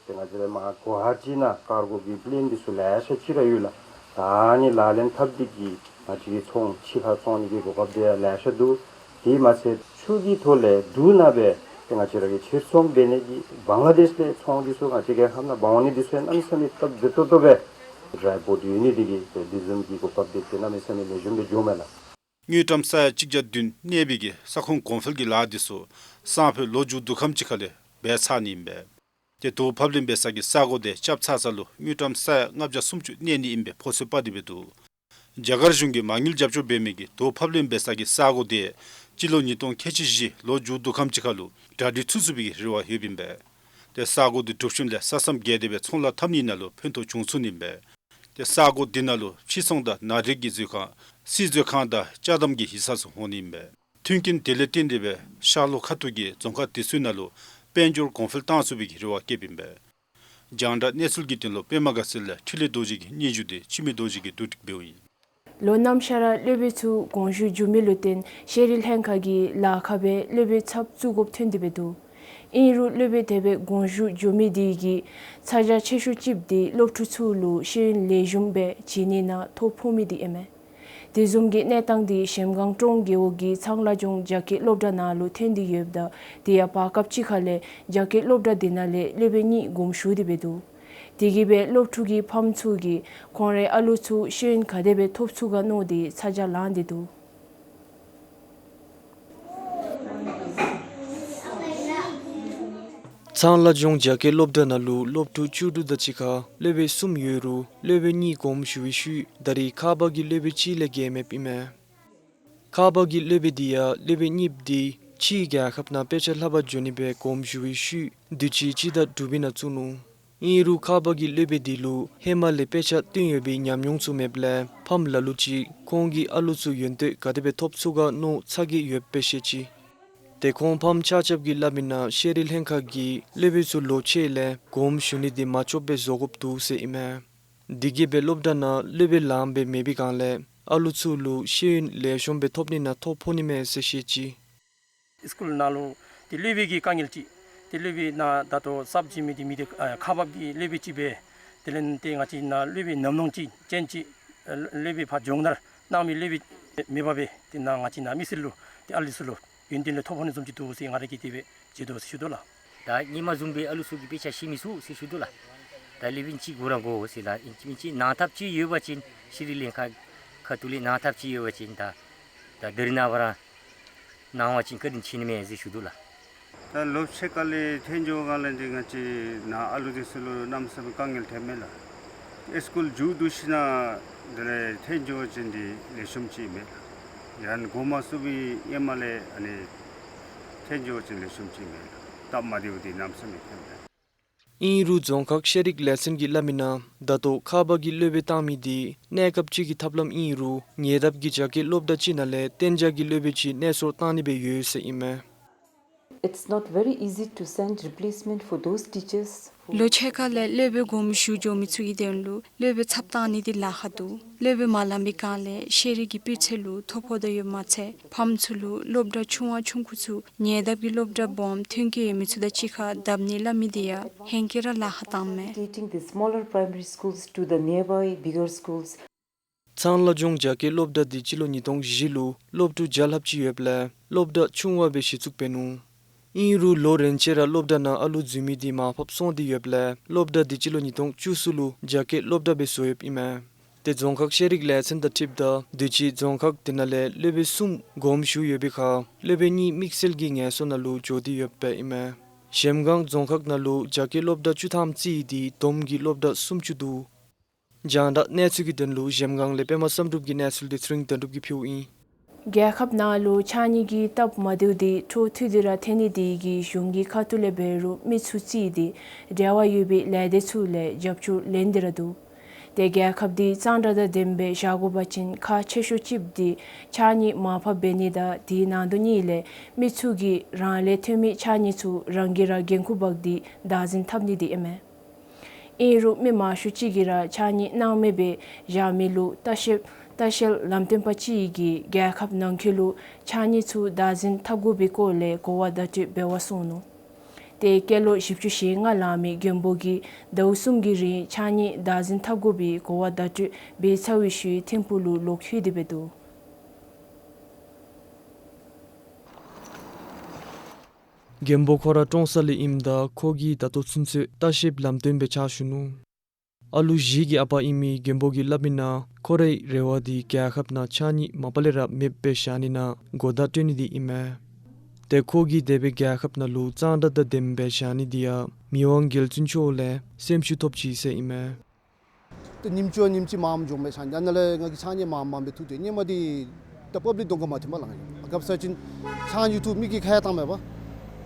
ཏེ་ང་བཅས་ར་མར་གོ་ཧ་ཊི་ནང་ཀར་གོ་གི་པི་ལེན་འདི་ཚུ་ལེ་ཤ་ཅིག་ར་ཡོད་ལགས། ད་ནི་ལག་ལེན་འཐབ་སྟེ་གི་ང་བཅས་ཀྱི་ཚོང་ཕྱི་ཁར་བཙོང་ནི་གི་གོ་སྐབས་དེ་ཡང་ལེ་ཤ་འདུག། དེ་མ་ཚད་ཆུ་གི་ཐོག་ལས་འབྲུག་ནང་སྦེ་ཏེ་ང་བཅས་ར་གི་ཕྱིར་ཚོང་འབད་ནི་གི་བང་ལ་དེཤ་ལས་ཚོང་འདི་ཚུ་ང་བཅས་རྒྱལ་ཁབ་ནང་འབག་འོང་ནི་འདི་ཚུ་ཡང་གནམ་མེད་ས་མེད་སྟབས་བདེ་ཏོག་ཏོ་སྦེ་ཌི་རའི་པོརཊ་ཡོད་ནི་དེ་གིས་ཏེ་དེ་བཟུམ་གྱི་གོ་སྐབས་དེ་ཏེ་གནམ་མེད་ས་མེད་ལེགས་ཤོམ་སྦེ་འགྱོཝ་མས་ལགས། དངུལ་ཀྲམ་ས་ཡ་གཅིག་བརྒྱ་བདུན་གནས་པའི་གི་ས་ཁོངས་གོང་འཕེལ་གྱི་ལཱ་འདི་ཚུ་སང་ཕོད་ལོ་མཇུག་བསྡུ་ཁམས་ཅིག་ཁར་ལས་འབད་ཚར་ནི་ཨིན་པས། ཏེ་དོ་ཕབ་ལེན་འབད་ས་གི་ས་སྒོ་དེ་རྐྱབ་ཚར་ས་ལུ་དངུལ་ཀྲམ་ས་ཡ་ལྔ་བརྒྱ་སུམ་ཅུ་གནས་ནི་ཨིན་པའི་ཕོ་ཚོད་དཔག་སྟེ་སྦེ་འདུག། རྒྱ་གར་གཞུང་གིས་མ་དངུལ་རྒྱབ་སྐྱོར་འབད་མི་གི་དོ་ཕབ་ལེན་འབད་ས་གི་ས་སྒོ་དེ་སྤྱི་ལོ་ཉིས་སྟོང་ཁལ་གཅིག་བཞི་ལོ་མཇུག་བསྡུ་ཁམས་ཅིག་ཁར་ལུ་གྲ་སྒྲིག་ཚུད་ཚུགས་པའི་རེ་བ་ཡོདཔ་ཨིན་པས། ཏེ་ས་སྒོ་དེ་གྲུབ་ཞིནམ་ལས་ས་མཚམས་བརྒལ་ཏེ་སྦེ་ཚོང་ལཱ་འཐབ་ནི་ནང་ལུ་ཕན་ཐོགས་བྱུང་ཚུགས་ནི་ཨིན་པས། ཏེ་ས་སྒོ་དེ་ནང་ལུ་ཕྱིར་ཚོང་དང་ནང་འདྲེན་གྱི་མཛོད་ཁང་སིལ་མཛོད་ཁང་དང་ཅ་དམ་གྱི་ཡིག་ཚང་ཚུ་འོང་ནི་ཨིན་པས། མཐུན་རྐྱེན་དེ་ལས་བརྟེན་ཏེ་སྦེ་ཤར་ལྷོ་ཁ་ཐུག་གི་རྫོང་ཁག་དེ་ཚུའི་ནང་ལུ་དཔལ་འབྱོར་གོང་འཕེལ་བཏང་ཚུགས་པའི་གི་རེ་བ་བསྐྱེདཔ་ཨིན་པས། རྒྱང་བསྒྲགས་གནས་ཚུལ་གྱི་དོན་ལུ་པདྨ་དགའ་ཚལ་ལས་འཕྲིན་ལས་རྡོ་རྗེ་གི་སྙན་ཞུ་དེ་འཆི་མེད་རྡོ་རྗེ་གིས་བསྡུ་སྒྲིག་འབདཝ་ཨིན། ལོ་ནམ་ཤར་ར་སློབ་དཔོན་ཚུ་དགོངས་ཞུ་འབྱོན་མི་ལུ་བརྟེན་ཤེས་རིག་ལྷན་ཁག་གིས་ལཱ་ཁག་སྦེ་སློབ་དཔོན་ཚབ་བཙུགས་དགོཔ་ཐོན་ཏེ་སྦེ་འདུག། ཨིན་རུང་སློབ་དཔོན་དེ་སྦེ་དགོངས་ཞུ་འབྱོན་མི་དེ་གིས་ཚ་གྱང་ཆེ་ཤོས་ཅིག་དེ་སློབ་ཕྲུག་ཚུ་ལུ་ཤེས་ཡོན་ལེགས་ཤོམ་སྦེ་བྱིན་ནི་ནང་ཐོ་ཕོག་མི་དེ་ཨིན་མས། དེ་བཟུམ་གྱི་གནས་སྟངས་དེ་གཞལམ་སྒང་ཀྲོང་རྒེད་འོག་གི་ཚང་ལ་ལྗོངས་རྒྱ་སྐད་སློབ་གྲྭ་ནང་ལུ་ཐོན་ཏེ་ཡོདཔ་ད་དེ་ཡང་བར་སྐབས་ཅིག་ཁར་ལས་རྒྱ་སྐད་སློབ་གྲྭ་དེ་ནང་ལས་སློབ་དཔོན་གཉིས་དགོངས་ཞུ་སྟེ་སྦེ་འདུག། དེ་གིས་སྦེ་སློབ་ཕྲུག་གི་ཕམ་ཚུ་གིས་ཁོང་རའི་ཨ་ལུ་ཚུ་ཤེས་ཡོན་ག་དེ་སྦེ་ཐོབ་ཚུགས་ག་མནོ་སྟེ་ཚ་གྱང་ལངས་ཏེ་འདུག། ཚང་ལ་ལྗོངས་རྒྱ་སྐད་སློབ་གྲྭ་ནང་ལུ་སློབ་ཕྲུག་བཅུ་དྲུག་དང་གཅིག་ཁར་སློབ་དཔོན་གསུམ་ཡོད་རུང་སློབ་དཔོན་གཉིས་དགོངས་ཞུ་བའི་ཤུལ་ད་རེས་ཁག་འབག་གི་སློབ་དཔོན་གཅིག་ལས་བརྒལ་མེདཔ་ཨིན་མས། ཁ་བ་གི་སློབ་དཔོན་འདི་ཡང་སློབ་དཔོན་གཉིསཔོ་འདི་ཕྱིའི་རྒྱལ་ཁབ་ནང་དཔེ་ཆ་ལྷབ་པར་འགྱོ་ནི་སྦེ་དགོངསམ་ཞུ་བའི་ཤུལ་དུས་ཅི་སྤྱི་ཟླ་དྲུག་པའི་ནང་བཙུགས་ནུག། ཨིན་རུང་ཁ་བ་གི་སློབ་དཔོན་འདི་ལུ་ཧེ་མ་ལས་དཔེ་ཆ་སྟོན་ཡོད་པའི་ཉམས་མྱོང་ཚུ་མེདཔ་ལས་ཕམ་ལ་ལུ་ཅིག་ཁོང་གིས་ཨ་ལུ་ཚུ་ཡོན་ཏན་ག་དེ་སྦེ་ཐོབ་ཚུགས་ག་མནོ་ཚ་གྱང་ཡོདཔ་སྦེ་བཤད་ཅི། ཏེ་ཁོང་ཕམ་ཆ་ཁྱབ་ཀྱིས་སླབ་མིའི་ནང་ཤེས་རིག་ལྷན་ཁག་གིས་སློབ་དཔོན་ཚུ་ལོ་ཆེ་ལས་དགོངསམ་ཞུ་ནི་འདི་མ་ཆོགཔ་སྦེ་བཟོ་དགོཔ་འདུག་ཟེར་ཨིན་མས། དེ་གིས་སྦེ་སློབ་གྲྭ་ནང་སློབ་དཔོན་ལངམ་སྦེ་མེད་པའི་སྒང་ལས་ཨ་ལུ་ཚུ་ལུ་ཤེས་ཡོན་ལེགས་ཤོམ་སྦེ་ཐོབ་ནི་ནང་ཐོ་ཕོག་ནི་མས་ཟེར་བཤད་ཅི། སི་ཀུལ་ནང་ལུ་ཏེ་སློབ་དཔོན་གྱི་དཀའ་ངལ་ཅིག། ཏེ་སློབ་དཔོན་ནང་ད་ལྟོ་གསརཔ་བྱིན་མི་འདི་མི་འདི་ཨ་ཁ་བ་གི་སློབ་དཔོན་ཅིག་སྦེ། དེ་ལས་ཏེ་ང་བཅས་ནང་སློབ་དཔོན་ནམ་ནང་ཅིག་ཅན་ཅིག་ཨ་སློབ་དཔོན་ཕར་འགྱོ་ནི་ནང་མི་སློབ་དཔོན་མེད་པར་སྦེ་ཏེ་ནཱ་ང་བཅས་ནང་མི་སེར་ལུ་ཏེ་ཨ་ལུ་ཚུ་ལུ་ཡོན་ཏན་ལུ་ཐོ་ཕོག་ནི་བཟུམ་ཅིག་འདུག་ཟེར་ང་ར་གིས་དེ་སྦེ་མཇལ་དོ་ཟེར་ཞུ་དོ་ལགས། ད་ཧེ་མ་བཟུམ་སྦེ་ཨ་ལུ་ཚུ་གིས་དཔེ་ཆ་ཤེས་མི་ཚུགས་ཟེར་ཞུ་དོ་ལགས། ད་སློབ་དཔོན་ཅིག་དགོ་ར་དགོ་ཟེར་ལགས། ཨིན་ཅི་མིན་ཅི་གནང་ཐབས་ཅིག་ཡོད་པ་ཅིན་ཤེས་རིག་ལྷན་ཁག་ཁ་ཐུག་ལས་གནང་ཐབས་ཅིག་ཡོད་པ་ཅིན་ད་ད་ད་རིས་ནངས་པ་ར་གནང་བ་ཅིན་བཀའ་དྲིན་ཆེ་ནི་མས་ཟེར་ཞུ་དོ་ལགས། ད་ལོ་ཕྱེད་ཀ་ལས་ཐོན་འགྱོ་སྒང་ལས་འདི་ང་བཅས་ནཱ་ཨ་ལུ་འདི་ཚུ་ལུ་གནམ་མེད་ས་མེད་དཀའ་ངལ་ཐོནམ་མས་ལགས། ཨེ་སི་ཀུལ་མཇུག་བསྡུ་ཞིནམ་དེ་ལས་ཐོན་འགྱོ་བ་ཅིན་འདི་ལེགས་ཤོམ་ཅིག་མས་ལགས། ཡང་གོ་མ་ཚུགས་པའི་ཧེ་མ་ལས་ཨ་ནི་ཐོན་འགྱོ་བ་ཅིན་ལེགས་ཤོམ་ཅིག་མས་ལགས། སྟབས་མ་བདེཝ་འདི་གནམ་མེད་ས་མེད་ཐོནམ་མས་ལགས། ཨིན་རུང་རྫོང་ཁག་ཤེས་རིག་ལས་ཚན་གྱིས་སླབ་མིའི་ནང་ད་ལྟོ་ཁ་བ་གི་སློབ་དཔོན་བཏང་མི་འདི་གནས་སྐབས་ཅིག་གི་ཐབས་ལམ་ཨིན་རུང་ཉེ་འདབས་ཀྱི་རྒྱ་སྐྱེད་སློབ་གྲྭ་ཅིག་ནང་ལས་གཏན་འཇགས་ཀྱི་སློབ་དཔོན་ཅིག་གནས་སོར་བཏང་ནི་སྦེ་ཡོད་ཟེར་ཨིན་མས། It's not very easy to send replacement for those teachers who ལོ་ཕྱེད་ཀ་ལས་སློབ་དཔོན་དགོངསམ་ཞུ་འགྱོ་མི་ཚུ་གི་དོན་ལུ་སློབ་དཔོན་ཚབ་བཏང་ནི་འདི་ལཱ་ཁག་འདུག། སློབ་དཔོན་མ་ལང་པའི་སྒང་ལས་ཤེས་རིག་གི་སྤུས་ཚད་ལུ་ཐོ་ཕོག་དོ་ཡོདཔ་མ་ཚད་ཕམ་ཚུ་ལུ་སློབ་གྲྭ་ཆུང་བ་ཆུང་ཀུ་ཚུ་ཉེ་འདབས་ཀྱི་སློབ་གྲྭ་སྦོམ་མཐུན་རྐྱེན་ཡོད་མི་ཚུ་དང་གཅིག་ཁར་བསྡབ་ནི་སླབ་མི་འདི་ཡང་ཧེང་སྐལ་ར་ལཱ་ཁག་བཏངམ་མས། Taking the smaller primary schools to the nearby bigger schools. ཚང་ལ་ལྗོངས་རྒྱ་སྐྱེད་སློབ་གྲྭ་འདི་སྤྱི་ལོ་ཉིས་སྟོང་བཞི་ལུ་སློབ་ཕྲུག་བརྒྱ་ལྷགཔ་ཅིག་ཡོདཔ་ལས་སློབ་གྲྭ་ཆུང་བ་སྦེ་གཞི་བཙུགས་འབད་ནུག། ཨིན་རུང་ལོ་རེ་ཅིག་ར་སློབ་གྲྭ་ནང་ཨ་ལུ་འཛུལ་མི་འདི་མར་ཕབ་སོང་སྟེ་ཡོདཔ་ལས་སློབ་གྲྭ་འདི་སྤྱི་ལོ་ཉིས་སྟོང་བཅུ་གསུམ་ལུ་རྒྱ་སྐྱེད་སློབ་གྲྭ་སྦེ་བཟོ་ཡོདཔ་ཨིན་མས། ཏེ་རྫོང་ཁག་ཤེས་རིག་ལས་ཚན་དང་འཁྲིལཝ་ད་དུས་ཅི་རྫོང་ཁག་འདི་ནང་ལས་སློབ་དཔོན་གསུམ་དགོངསམ་ཞུ་ཡོད་པའི་ཁར་སློབ་དཔོན་གཉིས་དམིགས་བསལ་གྱི་ངལ་གསོ་ནང་ལུ་འགྱོ་སྟེ་ཡོདཔ་ཨིན་མས། གཞལམ་སྒང་རྫོང་ཁག་ནང་ལུ་རྒྱ་སྐྱེད་སློབ་གྲྭ་བཅུ་ཐམ་རྩིས་ཏེ་བསྡོམས་ཀྱིས་སློབ་གྲྭ་སུམ་ཅུ་འདུག། རྒྱང་བསྒྲགས་གནས་ཚུལ་གྱི་དོན་ལུ་གཞལམ་སྒང་ལས་པདྨ་བསམ་གྲུབ་ཀྱི་གནས་ཚུལ་འདི་ཚེ་རིང་དོན་གྲུབ་ཀྱིས་ཕུལཝ་ཨིན། རྒྱལ་ཁབ་ནང་ལུ་ཕྱགས་སྙིགས་ཀྱི་སྟབས་མ་བདེཝ་འདི་འཕྲོ་མཐུད་དེ་ར་ཐོན་ནི་དེ་གིས་གཞུང་གི་ཁ་ཐུག་ལས་འབད་རུང་མི་ཚུ་རྩིས་ཏེ་འབྲེལ་བ་ཡོད་པའི་ལས་སྡེ་ཚུ་ལས་རྒྱབ་སྐྱོར་ལེན་ཏེ་ར་འདུག། ཏེ་རྒྱལ་ཁབ་འདི་གཙང་སྦྲ་དང་ལྡནམ་སྦེ་བཞག་དགོ་པ་ཅིན་ཁག་ཆེ་ཤོས་ཅིག་འདི་ཕྱགས་སྙིགས་མར་ཕབ་འབད་ནི་དང་དེའི་ནང་དོན་གཉིས་ལས་མི་ཚུ་གིས་རང་ལས་ཐོན་མི་ཕྱགས་སྙིགས་ཚུ་རང་གིས་ར་འགན་ཁུར་འབག་སྟེ་བདག་འཛིན་འཐབ་ནི་འདི་ཨིན་མས། ཨིན་རུང་མི་མང་ཤོས་ཅིག་གིས་ར་ཕྱགས་སྙིགས་སྣང་མེད་སྦེ་བཞག་མི་ལུ་ལྟ་བཤལ་ལྟ་བཤལ་ལམ་སྟོན་པ་ཅིག་གིས་རྒྱལ་ཁབ་ནང་འཁོད་ལུ་ཕྱགས་སྙིགས་ཚུ་བདག་འཛིན་འཐབ་དགོ་པའི་སྐོར་ལས་གོ་བ་བརྡ་སྤྲོད་འབད་བར་སོང་ནུག། ཏེ་སྐྱེས་ལོ་བཞི་བཅུ་ཞེ་ལྔ་ལང་མི་མགོན་པོ་གིས་ཟླཝ་གསུམ་གྱི་རིང་ཕྱགས་སྙིགས་བདག་འཛིན་འཐབ་དགོ་པའི་གོ་བ་བརྡ་སྤྲོད་འབད་ཚར་བའི་ཤུལ་ཐིམ་ཕུག་ལུ་ལོག་ལྷོད་དེ་འབད་འདུག། མགོན་པོ་ཁོ་ར་ཀྲོང་གསར་ལས་ཨིནམ་ད་ཁོ་གིས་ད་ལྟོ་ཚུན་ཚོད་ལྟ་བཤལཔ་ལམ་སྟོན་སྦེ་ཕྱག་ཞུ་ནུག། ཨ་ལུ་བཞི་གི་ཨ་པ་ཨིན་མི་མགོན་པོ་གིས་སླབ་མིའི་ནང་ཁོ་རའི་རེ་བ་འདི་རྒྱལ་ཁབ་ནང་ཕྱགས་སྙིགས་མ་པ་ལས་ར་མེདཔ་སྦེ་བཞག་ནི་ནང་གོ་བརྡ་སྤྲོད་ནི་འདི་ཨིན་མས། ཏེ་ཁོ་གིས་དེ་སྦེ་རྒྱལ་ཁབ་ནང་ལུ་གཙང་སྦྲ་དང་ལྡནམ་སྦེ་བཞག་ནི་འདི་ཡང་མི་དབང་རྒྱལ་བཙུན་མཆོག་ལས་སེམས་ཤུགས་ཐོབ་ཅི་ཟེར་ཨིན་མས། ཏེ་ཉིནམ་གཅིག་ཉིནམ་གཅིག་མངམ་འགྱོཝ་མས་ཕྱགས་སྙིགས། ཨ་ནཱ་ལས་ང་གིས་ཕྱགས་སྙིགས་མངམ་མངམ་སྦེ་འཐུ་སྟེ་ཧེ་མ་འདི་ད་པབ་ལིཀ་གདོང་ཁར་མ་ཐོནམ་པས་ལགས། ང་གིས་སྐབས་སུ་ཅིག་ཕྱགས་སྙིགས་འཐུ་མི་གིས་ཁ་ཡར་བཏངམ་མས་པ།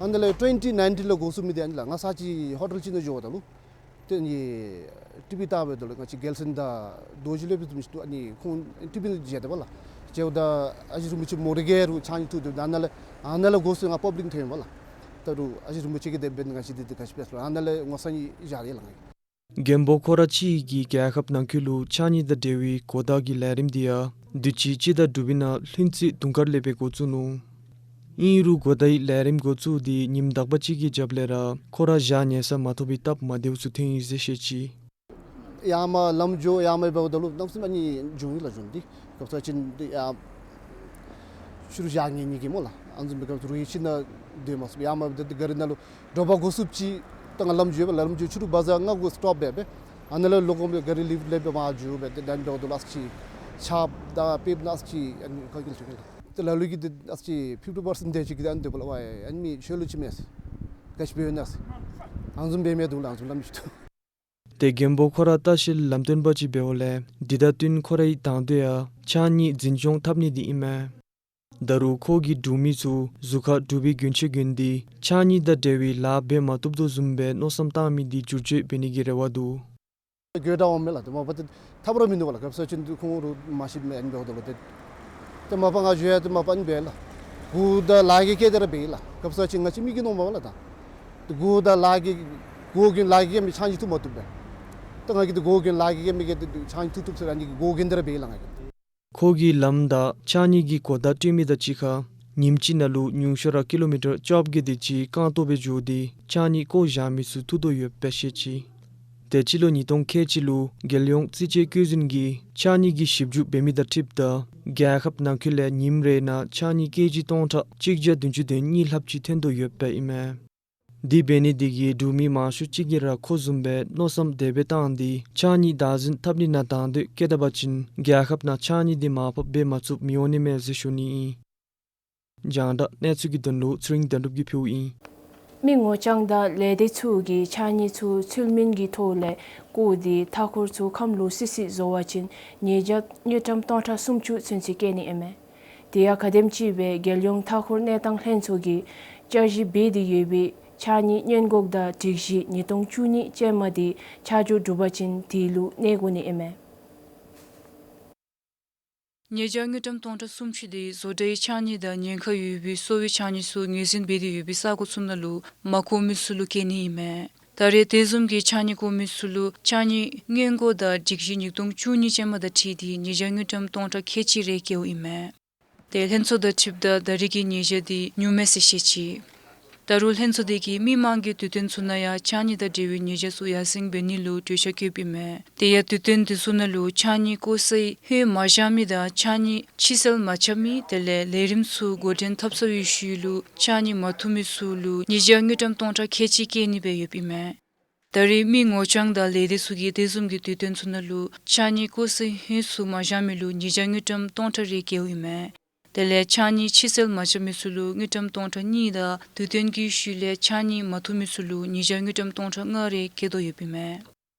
ཨ་ནཱ་ལས་ཊུ་ཝེན་ཊི་ནའིན་ཊིན་ལུ་འགོ་བཙུགས་མི་འདི་ཨ་ནི་ལགས། ང་ས་ཅིག་ཧོ་ཊེལ་ཅིག་ནང་འགྱོཝ་ད་ལུ་ཏེ་ཨ་ནི་ཊི་བི་བལྟཝ་ད་ལུ་ང་བཅས་རྒྱལ་མཚན་དང་རྡོ་རྗེ་སློབ་དཔོན་བཟུམ་ཅིག་འདུག། ཨ་ནི་ཁོང་ཊི་བི་ནང་མཇལ་དེས་པ་ལགས། མཇལཝ་ད་ཨ་ཞེ་རིན་པོ་ཆེ་མོ་ཊ་གི་རུ་ཕྱགས་སྙིགས་འཐུ་སྟེ་ཨ་ནཱ་ལས་ཨ་ནཱ་ལས་འགོ་བཙུགས་ང་པབ་ལིཀ་ཐོནམ་མས་པ་ལགས། ད་རུང་ཨ་ཞེ་རིན་པོ་ཆེ་གིས་དེ་འབད་ནི་ག་ཅི་འདི་འདི་ག་ཅི་འབད་ཟེར་ཨ་ནཱ་ལས་ངོ་ཚ་ནི་བཞག་ཡི་ལགས། མགོན་པོ་ཁོ་ར་གཅིག་གིས་རྒྱལ་ཁབ་ནང་འཁོད་ལུ་ཕྱགས་སྙིགས་དང་འབྲེལ་བའི་གོ་བརྡ་གི་ལས་རིམ་འདི་ཡང་དུས་ཅི་སྤྱི་ཟླ་དྲུག་པའི་ནང་ལྷུན་རྩེ་དུང་དཀར་ལས་སྦེ་འགོ་བཙུགས་ནུག། ཨིན་རུང་གོ་བརྡའི་ལས་རིམ་འགོ་བཙུགས་ཏེ་ཉིནམ་དག་པ་ཅིག་གི་རྒྱབ་ལས་ར་ཁོ་ར་བཞག་ཉལ་ས་མ་ཐོབ་པའི་སྟབས་མ་བདེཝ་ཚུ་ཐོན་ཡི་ཟེར་བཤད་ཅི། ཡར་མར་ལམ་འགྱོ་ཡར་མར་འབདཝ་ད་ལུ་གནམ་མེད་ས་མེད་ཨ་ནི་འགྱོ་ཡི་ལགས། འགྱོ་ནི་འདི་སྐབས་སུ་ཅིག་འདི་ཡར་ཕྱི་རུ་བཞག་ཉལ་ནི་གི་སྨོ་ལགས། ཨ་ནི་བཟུམ་སྦེ་སྐབས་སུ་རུང་ཡང་ཕྱི་ནང་སྡོད་མ་ཚུགས། ཡར་མར་འབདཝ་ད་འདི་ག་རི་ནང་ལུ་དྲོ་པ་འགོ་བཙུགསཔ་ཅིག་ད་ང་ལམ་འགྱོ་བས་ལགས། ལམ་འགྱོ་ཕྱི་རུ་བ་ཛར་ནང་འགོ་སི་ཊོཔ་འབད་སྦེ་ཨ་ནཱ་ལས་ལོག་འོངམ་སྦེ་ག་རི་ལེབ་ལེབ་སྦེ་མར་འགྱོ་སྦེ་ཏེ་ད་ཨ་ནི་འབདཝ་ད་ལུ་ཨ་ཙི་ཅིག་ཆརཔ་དང་དཔེ་ནང་ཨ་ཙི་ཅིག་ཨ་ནི་ག་གིས་ལུ་ཅིག་གིས་ལགས། ཏེ་ལ་ལུ་གིས་ཏེ་ཨ་ཙི་ཅིག་ཕིཕ་ཊི་པར་སེནཊ་དེ་ཅིག་གིས་ཨ་ནི་འདོད་པ་ལགས། ཝའི་ཨ་ནི་མི་ཤོ་ལོ་ཅིག་མས་ག་ཅི་འབད་ནི་ཟེར་ཨ་ནི་བཟུམ་འབད་མི་འདུག་ལགས། ཨ་ནི་བཟུམ་སླབ་མི་ཅིག་འདུག། ཏེ་མགོན་པོ་ཁོ་ར་ལྟ་བཤལ་ལམ་སྟོན་པ་ཅིག་འབདཝ་ལས་འདི་དང་བསྟུན་ཁོ་རའི་དང་འདོད་ཡང་ཕྱགས་སྙིགས་འཛིན་སྐྱོང་འཐབ་ནི་འདི་ཨིན་མས། ད་རུང་ཁོ་གིས་འབྲུག་མི་ཚུ་གཟུགས་ཁར་འབྲུག་པའི་གྱོན་ཆས་གྱོན་ཏེ་ཕྱགས་སྙིགས་དང་འབྲེལ་བའི་ལཱ་འབད་མ་བཏུབ་དོ་བཟུམ་སྦེ་མནོ་བསམ་བཏང་མི་འདི་བསྒྱུར་བཅོས་འབད་ནི་གི་རེ་བ་འདུག། དགོད་བྲ་འོང་མས་ལགས། ཏེ་མ་པ་ཏེ་ཐབས་ར་མིན་འདུག་པ་ལགས། ག་ཅི་ཟེར་བ་ཅིན་ཁོང་ར་མ་ཤེས་མི་ཨིན་པས་ལོ་ཏེ། ཏེ་མ་པ་ང་བརྗོད་ཡང་ཏེ་མ་པ་ཨིན་པས་ལགས། མགུ་དང་ལག་གི་བཀལ་ཏེ་ར་འབད་ཡི་ལགས། ག་ཅི་ཟེར་བ་ཅིན་ང་བཅས་མི་གིས་མནོཝ་མས་ལགས་ད། ཏེ་མགུ་དང་ལག་གི་མགོ་གྱོན་ལག་གི་བཀལ་མི་ཕྱགས་སྙིགས་འཐུ་མ་བཏུབ་པས། ཏེ་ང་གིས་ཏེ་མགོ་གྱོན་ལག་གི་བཀལ་མི་གིས་ཏེ་ཕྱགས་སྙིགས་འཐུ་བཏུབ་ཟེར་ཨ་ནི་གི་མགོ་གྱོན་ཏེ་ར་འབད་ཡི་ལགས་ང་གིས། ཁོ་གིས་ལམ་དང་ཕྱགས་སྙིགས་ཀྱི་གོ་བརྡ་སྤྲོད་མི་དང་གཅིག་ཁར་ཉིནམ་གཅིག་ནང་ལུ་ཉུང་ཤོས་ར་ཀི་ལོ་མི་ཊར་བཅོ་བརྒྱད་དེ་ཅིག་རྐང་སྟོང་སྦེ་འགྱོ་སྟེ་ཕྱགས་སྙིགས་བཀོ་བཞག་མི་ཚུ་འཐུ་དོ་ཡོདཔ་སྦེ་བཤད་ཅི། ཏེ་སྤྱི་ལོ་ཉིས་སྟོང་ཁལ་གཅིག་ལུ་རྒྱལ་ཡོངས་རྩིས་དཔྱད་བཀོད་འཛིན་གྱིས་ཕྱགས་སྙིགས་ཀྱི་ཞིབ་འཇུག་འབད་མི་དང་འཁྲིལཝ་ད་རྒྱལ་ཁབ་ནང་འཁོད་ལས་ཉིནམ་རེ་ནང་ཕྱགས་སྙིགས་ཀེ་ཇི་སྟོང་ཕྲག་གཅིག་བརྒྱ་བདུན་ཅུ་དོན་གཉིས་ལྷགཔ་ཅིག་ཐོན་དོ་ཡོདཔ་ཨིན་མས། དེ་འབད་ནི་དེ་གིས་འབྲུག་མི་མང་ཤོས་ཅིག་གིས་ར་ཁོ་བཟུམ་སྦེ་མནོ་བསམ་དེ་སྦེ་བཏང་སྟེ་ཕྱགས་སྙིགས་བདག་འཛིན་འཐབ་ནི་ནང་དང་འདོད་བསྐྱེད་ད་པ་ཅིན་རྒྱལ་ཁབ་ནང་ཕྱགས་སྙིགས་དེ་མར་ཕབ་འབད་མ་ཚུགསཔ་མི་འོང་ནི་མས་ཟེར་ཞུ་ནི་ཨིན། རྒྱང་བསྒྲགས་གནས་ཚུལ་གྱི་དོན་ལུ་ཚེ་རིང་དོན་གྲུབ་ཀྱིས་ཕུལཝ་ཨིན། མི་ངོ་རྐྱང་དང་ལས་སྡེ་ཚུ་གིས་ཕྱགས་སྙིགས་ཚུ་ཚུལ་མིན་གྱི་ཐོག་ལས་བཀོ་སྟེ་མཐའ་འཁོར་ཚུ་ཁམས་ལོག་སི་སི་བཟོ་བ་ཅིན་ཉེས་བྱ་དངུལ་ཀྲམ་སྟོང་ཕྲག་སུམ་ཅུ་ཚུན་ཚོད་བཀལ་ནི་ཨིན་མས། དེ་ཡང་ག་དེམ་ཅིག་སྦེ་རྒྱལ་ཡོངས་མཐའ་འཁོར་གནས་སྟངས་ལྷན་ཚོགས་ཀྱིས་བསྐྱར་ཞིབ་འབད་དེ་ཡོད་པའི་ཕྱགས་སྙིགས་སྔོན་འགོག་དང་སྒྲིག་གཞི་ཉིས་སྟོང་བཅུ་གཉིས་ཅན་མ་དེ་ཆ་འཇོག་གྲུབ་པ་ཅིན་དེ་ལུ་གནས་དགོ་ནི་ཨིན་མས། ཉེས་བྱ་དངུལ་ཀྲམ་སྟོང་ཕྲག་སུམ་ཅུ་དེ་བཟོ་གྲྭའི་ཕྱགས་སྙིགས་དང་ཉེན་ཁ་ཡོད་པའི་གསོ་བའི་ཕྱགས་སྙིགས་ཚུ་ངོས་འཛིན་འབད་དེ་ཡོད་པའི་ས་གོ་ཚུ་ནང་ལུ་མ་བཀོ་མི་ཚུ་ལུ་བཀལ་ནི་ཨིན་མས། ད་རེས་དེ་བཟུམ་གྱི་ཕྱགས་སྙིགས་བཀོ་མི་ཚུ་ལུ་ཕྱགས་སྙིགས་སྔོན་འགོག་དང་སྒྲིག་གཞི་ཉིས་སྟོང་བཅུ་གཉིས་ཅན་མ་དང་འཁྲིལ་ཏེ་ཉེས་བྱ་དངུལ་ཀྲམ་སྟོང་ཕྲག་ཁལ་གཅིག་རེ་བཀལཝ་ཨིན་མས། ཏེ་ལྷན་ཚོགས་དང་འཁྲིལཝ་ད་ད་རེས་ཀྱི་ཉེས་བྱ་དེ་ཉུང་མས་ཟེར་བཤད་ཅི། ད་རུང་ལྷན་ཚོགས་དེ་གིས་མི་མང་གི་དུས་སྟོན་ཚུ་ནང་ཡང་ཕྱགས་སྙིགས་དང་འབྲེལ་བའི་ཉེས་བྱ་ཚུ་ཡར་སེང་འབད་ནི་ལུ་གྲོས་འཆར་བཀོདཔ་ཨིན་མས། དེ་ཡང་དུས་སྟོན་དེ་ཚུ་ནང་ལུ་ཕྱགས་སྙིགས་བཀོ་སའི་ཧོད་མ་བཞག་མི་དང་ཕྱགས་སྙིགས་ཕྱི་སེལ་མ་རྐྱབ་མི་དེ་ལས་ལས་རིམ་ཚུ་འགོ་འདྲེན་འཐབ་ཚར་བའི་ཤུལ་ལུ་ཕྱགས་སྙིགས་མ་འཐུ་མི་ཚུ་ལུ་ཉེས་བྱ་དངུལ་ཀྲམ་སྟོང་ཕྲག་ཁལ་གཅིག་བཀལ་ནི་སྦེ་ཡོདཔ་ཨིན་མས། ད་རེས་མི་ངོ་རྐྱང་དང་ལས་སྡེ་ཚུ་གིས་དེ་བཟུམ་གྱི་དུས་སྟོན་ཚུ་ནང་ལུ་ཕྱགས་སྙིགས་བཀོ་སའི་ཧོད་ཚུ་མ་བཞག་མི་ལུ་ཉེས་བྱ་དངུལ་ཀྲམ་སྟོང་ཕྲག་རེ་བཀལཝ་ཨིན་མས། དེ་ལས་ཕྱགས་སྙིགས་ཕྱི་སེལ་མ་རྐྱབ་མི་ཚུ་ལུ་དངུལ་ཀྲམ་སྟོང་ཕྲག་གཉིས་དང་དུས་སྟོན་གྱི་ཤུལ་ལས་ཕྱགས་སྙིགས་མ་འཐུ་མི་ཚུ་ལུ་ཉེས་བྱ་དངུལ་ཀྲམ་སྟོང་ཕྲག་ལྔ་རེ་བཀལ་དོ་ཡོདཔ་ཨིན་མས།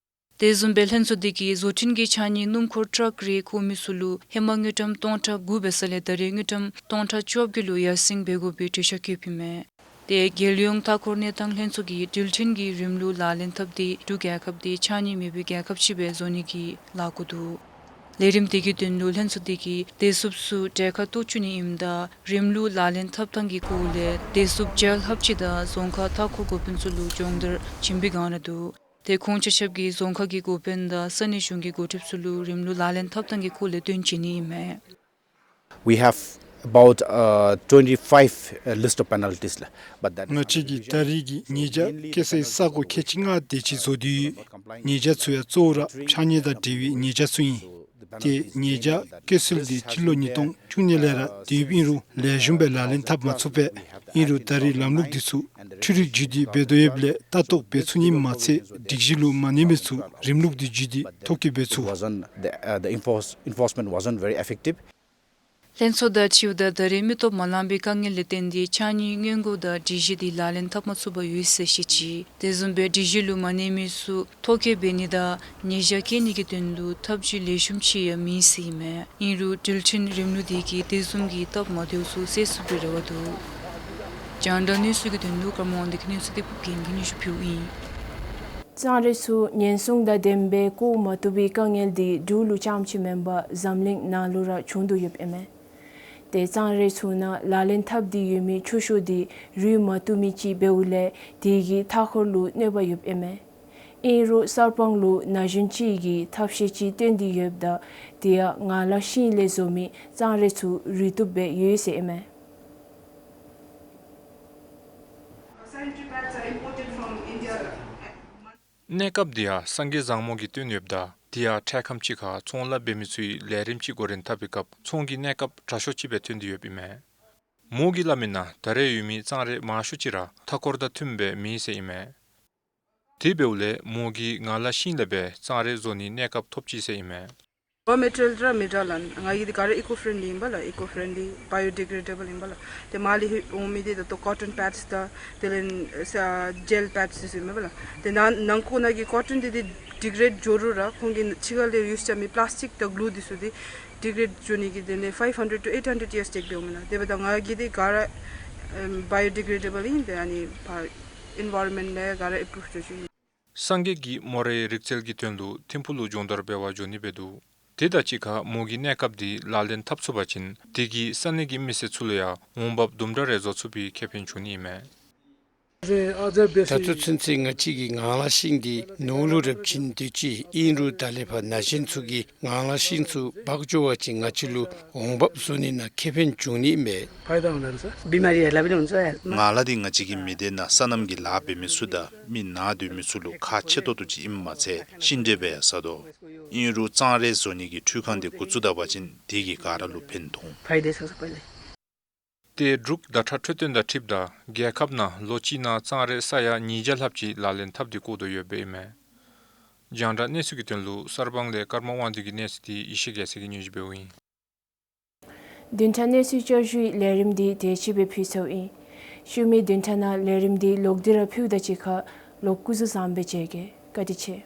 དེ་བཟུམ་སྦེ་ལྷན་ཚོགས་དེ་གིས་བཟོ་སྐྲུན་གྱི་ཕྱགས་སྙིགས་སྣུམ་འཁོར་ཊཱག་རེ་བཀོ་མི་ཚུ་ལུ་ཧེ་མ་དངུལ་ཀྲམ་སྟོང་ཕྲག་དགུ་འབད་ས་ལས་ད་རེས་དངུལ་ཀྲམ་སྟོང་ཕྲག་བཅོ་བརྒྱད་ལུ་ཡར་སེང་འབད་དགོ་པའི་གྲོས་འཆར་བཀོདཔ་ཨིན་མས། ཏེ་རྒྱལ་ཡོངས་མཐའ་འཁོར་གནས་སྟངས་ལྷན་ཚོགས་ཀྱིས་འགྲུལ་འཕྲིན་གྱི་རིམ་ལུགས་ལག་ལེན་འཐབ་སྟེ་འབྲུག་རྒྱལ་ཁབ་དེ་ཕྱགས་སྙིགས་མེད་པའི་རྒྱལ་ཁབ་ཅིག་སྦེ་བཟོ་ནི་གི་ལཱ་འགོ་འདུག། ལས་རིམ་དེ་གི་དོན་ལུ་ལྷན་ཚོགས་དེ་གིས་བདེ་སྲུངཔ་ཚུ་གྲལ་ཁར་གཏོགས་བཅུག་ནི་ཨིནམ་ད་རིམ་ལུགས་ལག་ལེན་འཐབ་ཐངས་ཀྱི་སྐོར་ལས་བདེ་སྲུངཔ་བརྒྱ་ལྷགཔ་ཅིག་དང་རྫོང་ཁག་མཐའ་འཁོར་འགོ་དཔོན་ཚུ་ལུ་སྦྱོང་བརྡར་བྱིན་པའི་སྒང་ར་འདུག། ཏེ་ཁོང་ཆ་ཁྱབ་ཀྱིས་རྫོང་ཁག་གི་འགོ་དཔོན་དང་ས་གནས་གཞུང་གི་འགོ་ཁྲིདཔ་ཚུ་ལུ་རིམ་ལུགས་ལག་ལེན་འཐབ་ཐངས་ཀྱི་སྐོར་ལས་སྟོན་བྱིན་ནི་ཨིན་མས། We have about, uh, twenty-five, uh, list of penalties la, but that is ང་བཅས་ཀྱིས་ད་རེས་ཀྱི་ཉེས་བྱ་བཀལ་སའི་ས་གོ་ཁལ་གཅིག་ལྔ་དེ་ཅིག་བཟོ་སྟེ་ཡོད། ཉེས་བྱ་ཚུ་ཡང་གཙོ་བོ་ར་ཕྱགས་སྙིགས་དང་འབྲེལ་བའི་ཉེས་བྱ་ཚུ་ཨིན། ཏེ་ཉེས་བྱ་བཀལ་སྲོལ་དེ་སྤྱི་ལོ་ཉིས་སྟོང་བཅུ་གཉིས་ལས་ར་ཡོདཔ་ཨིན་རུང་ལེགས་ཤོམ་སྦེ་ལག་ལེན་འཐབ་མ་ཚུགས་པས། ཨིན་རུང་ད་རེས་ལམ་ལུགས་འདི་ཚུ་འཕྲུལ་རིག་བརྒྱུད་དེ་འབད་དོ་ཡོདཔ་ལས་ལྟ་རྟོག་འབད་ཚུགས་ནི་མ་ཚད་སྒྲིག་གཞི་ལུ་མ་གནས་མི་ཚུ་རིམ་ལུགས་འདི་བརྒྱུད་དེ་ཐོ་བཀོད་འབད་ཚུགས། Wasn't the, uh, the enforce, enforcement wasn't very effective. ལྷན་ཚོགས་དང་འཁྲིལཝ་ད་ད་རེས་མི་སྟོབས་མ་ལང་པའི་དཀའ་ངལ་ལས་བརྟེན་ཏེ་ཕྱགས་སྙིགས་སྔོན་འགོག་དང་སྒྲིག་གཞི་དེ་ལག་ལེན་འཐབ་མ་ཚུགས་པར་ཡོད་ཟེར་བཤད་ཅི། དེ་བཟུམ་སྦེ་སྒྲིག་གཞི་ལུ་མ་གནས་མི་ཚུ་ཐོ་བཀོད་འབད་ནི་དང་ཉེས་བྱ་བཀལ་ནི་གི་དོན་ལུ་ཐབས་བྱུས་ལེགས་ཤོམ་ཅིག་ཡང་མེད་ཟེར་ཨིན་མས། ཨིན་རུང་འགྲུལ་འཕྲིན་རིམ་ལུགས་དེ་གིས་དེ་བཟུམ་གྱི་སྟབས་མ་བདེཝ་ཚུ་སེལ་ཚུགས་པའི་རེ་བ་འདུག། རྒྱང་བསྒྲགས་གནས་ཚུལ་གྱི་དོན་ལུ་ཀརྨ་དབང་འདུས་ཀྱི་གནས་ཚུལ་དེ་ཕུབ་རྒྱལ་གྱིས་སྙན་ཞུ་ཕུལཝ་ཨིན། གཙང་རས་ཚུ་ཉེན་སྲུང་དང་ལྡནམ་སྦེ་བཀོ་མ་བཏུབ་པའི་དཀའ་ངལ་དེ་འབྲུག་ལུ་རྐྱངམ་ཅིག་མེན་པར་འཛམ་གླིང་ནང་ལུ་ར་བྱུང་དོ་ཡོདཔ་ཨིན་མས། ཏེ་གཙང་རས་ཚུ་ནང་ལག་ལེན་འཐབ་སྟེ་ཡོད་མི་ཆུ་ཤོག་དེ་རུལ་མ་བཏུབ་མི་ཅིག་འབདཝ་ལས་དེ་གིས་མཐའ་འཁོར་ལུ་གནོད་པ་ཡོདཔ་ཨིན་མས། ཨིན་རུང་གསར་སྤང་ལུ་ན་གཞོན་ཅིག་གིས་ཐབས་ཤེས་ཅིག་སྟོན་ཏེ་ཡོདཔ་ད་དེ་ཡང་ངང་ལག་ཤིང་ལས་བཟོ་མི་གཙང་རས་ཚུ་རུལ་བཏུབ་སྦེ་ཡོད་ཟེར་ཨིན་མས། Sanitary pads are imported from India. གནས་སྐབས་འདི་ཡང་སངས་རྒྱས་བཟང་མོ་གིས་སྟོན་ཡོདཔ་ད་དེ་ཡང་འཕྲལ་ཁམས་ཅིག་ཁར་ཚོང་ལཱ་འབད་མི་ཚུ་གིས་ལས་རིམ་ཅིག་འགོ་འདྲེན་འཐབ་པའི་སྐབས་ཚོང་གི་གནས་སྐབས་དྲག་ཤོས་ཅིག་སྦེ་ཐོན་ཏེ་ཡོདཔ་ཨིན་མས། མོ་གིས་སླབ་མིའི་ནང་ད་རེས་ཡོད་མི་གཙང་རས་མང་ཤོས་ཅིག་ར་མཐའ་འཁོར་དང་མཐུནམ་སྦེ་མེད་ཟེར་ཨིན་མས། དེ་འབདཝ་ལས་མོ་གིས་ངང་ལག་ཤིང་ལས་སྦེ་གཙང་རས་བཟོ་ནིའི་གནས་སྐབས་ཐོབ་ཅི་ཟེར་ཨིན་མས། རོ་མེ་ཊི་རི་ཡལ་ར་མི་འདྲ་ལགས། ང་གི་འདི་ག་ར་ཨི་ཀོ་ཕྲེན་ལི་ཨིན་པས་ལགས། ཨི་ཀོ་ཕྲེན་ལི་བའི་ཡོ་ཌི་གྲེ་ཌེ་བཱལ་ཨིན་པས་ལགས། ཏེ་མར་ལས་འོང་མི་འདི་ད་ལྟོ་ཀོ་ཊོན་པེཌསི་དང་དེ་ལས་ཨ་ཇེལ་པེཌསི་འདི་ཚུ་ཨིན་པས་ལགས། ཏེ་ནང་ནང་ཁོག་ནང་གི་ཀོ་ཊོན་འདི་འདི་ཌི་གྲེཌ་འགྱོ་རུང་ར་ཁོང་གིས་ཕྱི་ཁ་ལས་ཡུསི་རྐྱབ་མི་པི་ལཱསི་ཊིཀ་དང་གླུ་འདི་ཚུ་འདི་ ཌི་གི་རེཌ་འགྱོ་ནི་གི་དེ་ལས་ཕའིབ་ཧན་ཌེཌ་ཊུ་ཨེཊ་ཧན་ཌེཌ་ཡརསི་ཅིག་འབདཝ་མས་ལགས། དེ་འབདཝ་ད་ང་གིས་དེ་ག་ར་བའི་ཡོ་ཌི་གི་རེ་ཌེ་བཱལ་ཨིན། དེ་ཨ་ནི་ཕར་ཨེན་བཱའི་རོན་མེནཊ་ལས་ག་ར་ཨེབ་རུབ་འགྱོ་ཅི་ཨིན། སངས་རྒྱས་ཀྱིས་མོ་རའི་རིག་རྩལ་གྱི་དོན་ལུ་ཐིམ་ཕུག་ལུ་སྦྱོང་བརྡར་འབད་བར་འགྱོ་ནི་འབད་དོ། དེ་དང་གཅིག་ཁར་མོ་གི་གནས་སྐབས་འདི་ལག་ལེན་འཐབ་ཚུགས་པ་ཅིན་དེ་གིས་ས་གནས་ཀྱི་མི་སེར་ཚུ་ལུ་ཡང་འོང་འབབ་དུམ་གྲ་རེ་བཟོ་ཚུགས་པའི་ཁེ་ཕན་འབྱུང་ནི་ཨིན་མས། ད་ལྟོ་ཚུན་ཚོད་ང་བཅས་ཀྱིས་ངང་ལག་ཤིང་འདི་ནོར་ལུ་རེག་པ་ཅིན་དེ་ཅིག་ཨིན་རུང་ད་ལས་ཕར་ན་གཞོན་ཚུ་གིས་ངང་ལག་ཤིང་ཚུ་འབག་འགྱོ་བ་ཅིན་ང་བཅས་ལུ་འོང་འབབ་བཟོ་ནི་ནང་ཁེ་ཕན་འབྱུང་ནི་མས། ངང་ལག་འདི་ང་བཅས་ཀྱི་མི་སྡེ་ནང་སོ་ནམ་གྱི་ལཱ་འབད་མི་ཚུ་དང་མི་ནང་སྡོད་མི་ཚུ་ལུ་ཁག་ཆེ་ཏོག་ཏོ་ཅིག་ཨིནམ་མ་ཚད་ཤིང་འབྲས་སྦེ་ཡང་བཟའ་དོ། ཨིན་རུང་གཙང་རས་བཟོ་ནི་གི་འཕྲུལ་ཁང་འདི་འགོ་བཙུགས་ད་པ་ཅིན་དེ་གིས་ག་ར་ལུ་ཕན་ཐོགས། ཏེ་འབྲུག་བརྡ་ཁྲ་འཕྲོད་བསྟེན་དང་འཁྲིལཝ་ད་རྒྱལ་ཁབ་ནང་ལོ་གཅིག་ནང་གཙང་རས་ས་ཡ་ཉིས་བརྒྱ་ལྷགཔ་ཅིག་ལག་ལེན་འཐབ་སྟེ་བཀོ་དོ་ཡོདཔ་ཨིན་མས། རྒྱང་བསྒྲགས་གནས་ཚུལ་གྱི་དོན་ལུ་གསར་སྤང་ལས་ཀརྨ་དབང་འདུས་ཀྱི་གནས་ཚུལ་འདི་ཡེ་ཤེས་རྒྱལ་མཚན་གྱིས་སྙན་ཞུ་འབདཝ་ཨིན། བདུན་ཕྲག་གནས་ཚུལ་བསྐྱར་ཞུའི་ལས་རིམ་འདི་དེ་ཅིག་སྦེ་ཕུལ་ཚརཝ་ཨིན། ཤུལ་མའི་བདུན་ཕྲག་ནང་ལས་རིམ་འདི་ལོག་སྟེ་ར་ཕུལཝ་ད་གཅིག་ཁར་ལོག་སྐུ་གཟུགས་བཟང་པོ་སྦེ་མཇལ་གེ། བཀའ་དྲིན་ཆེ།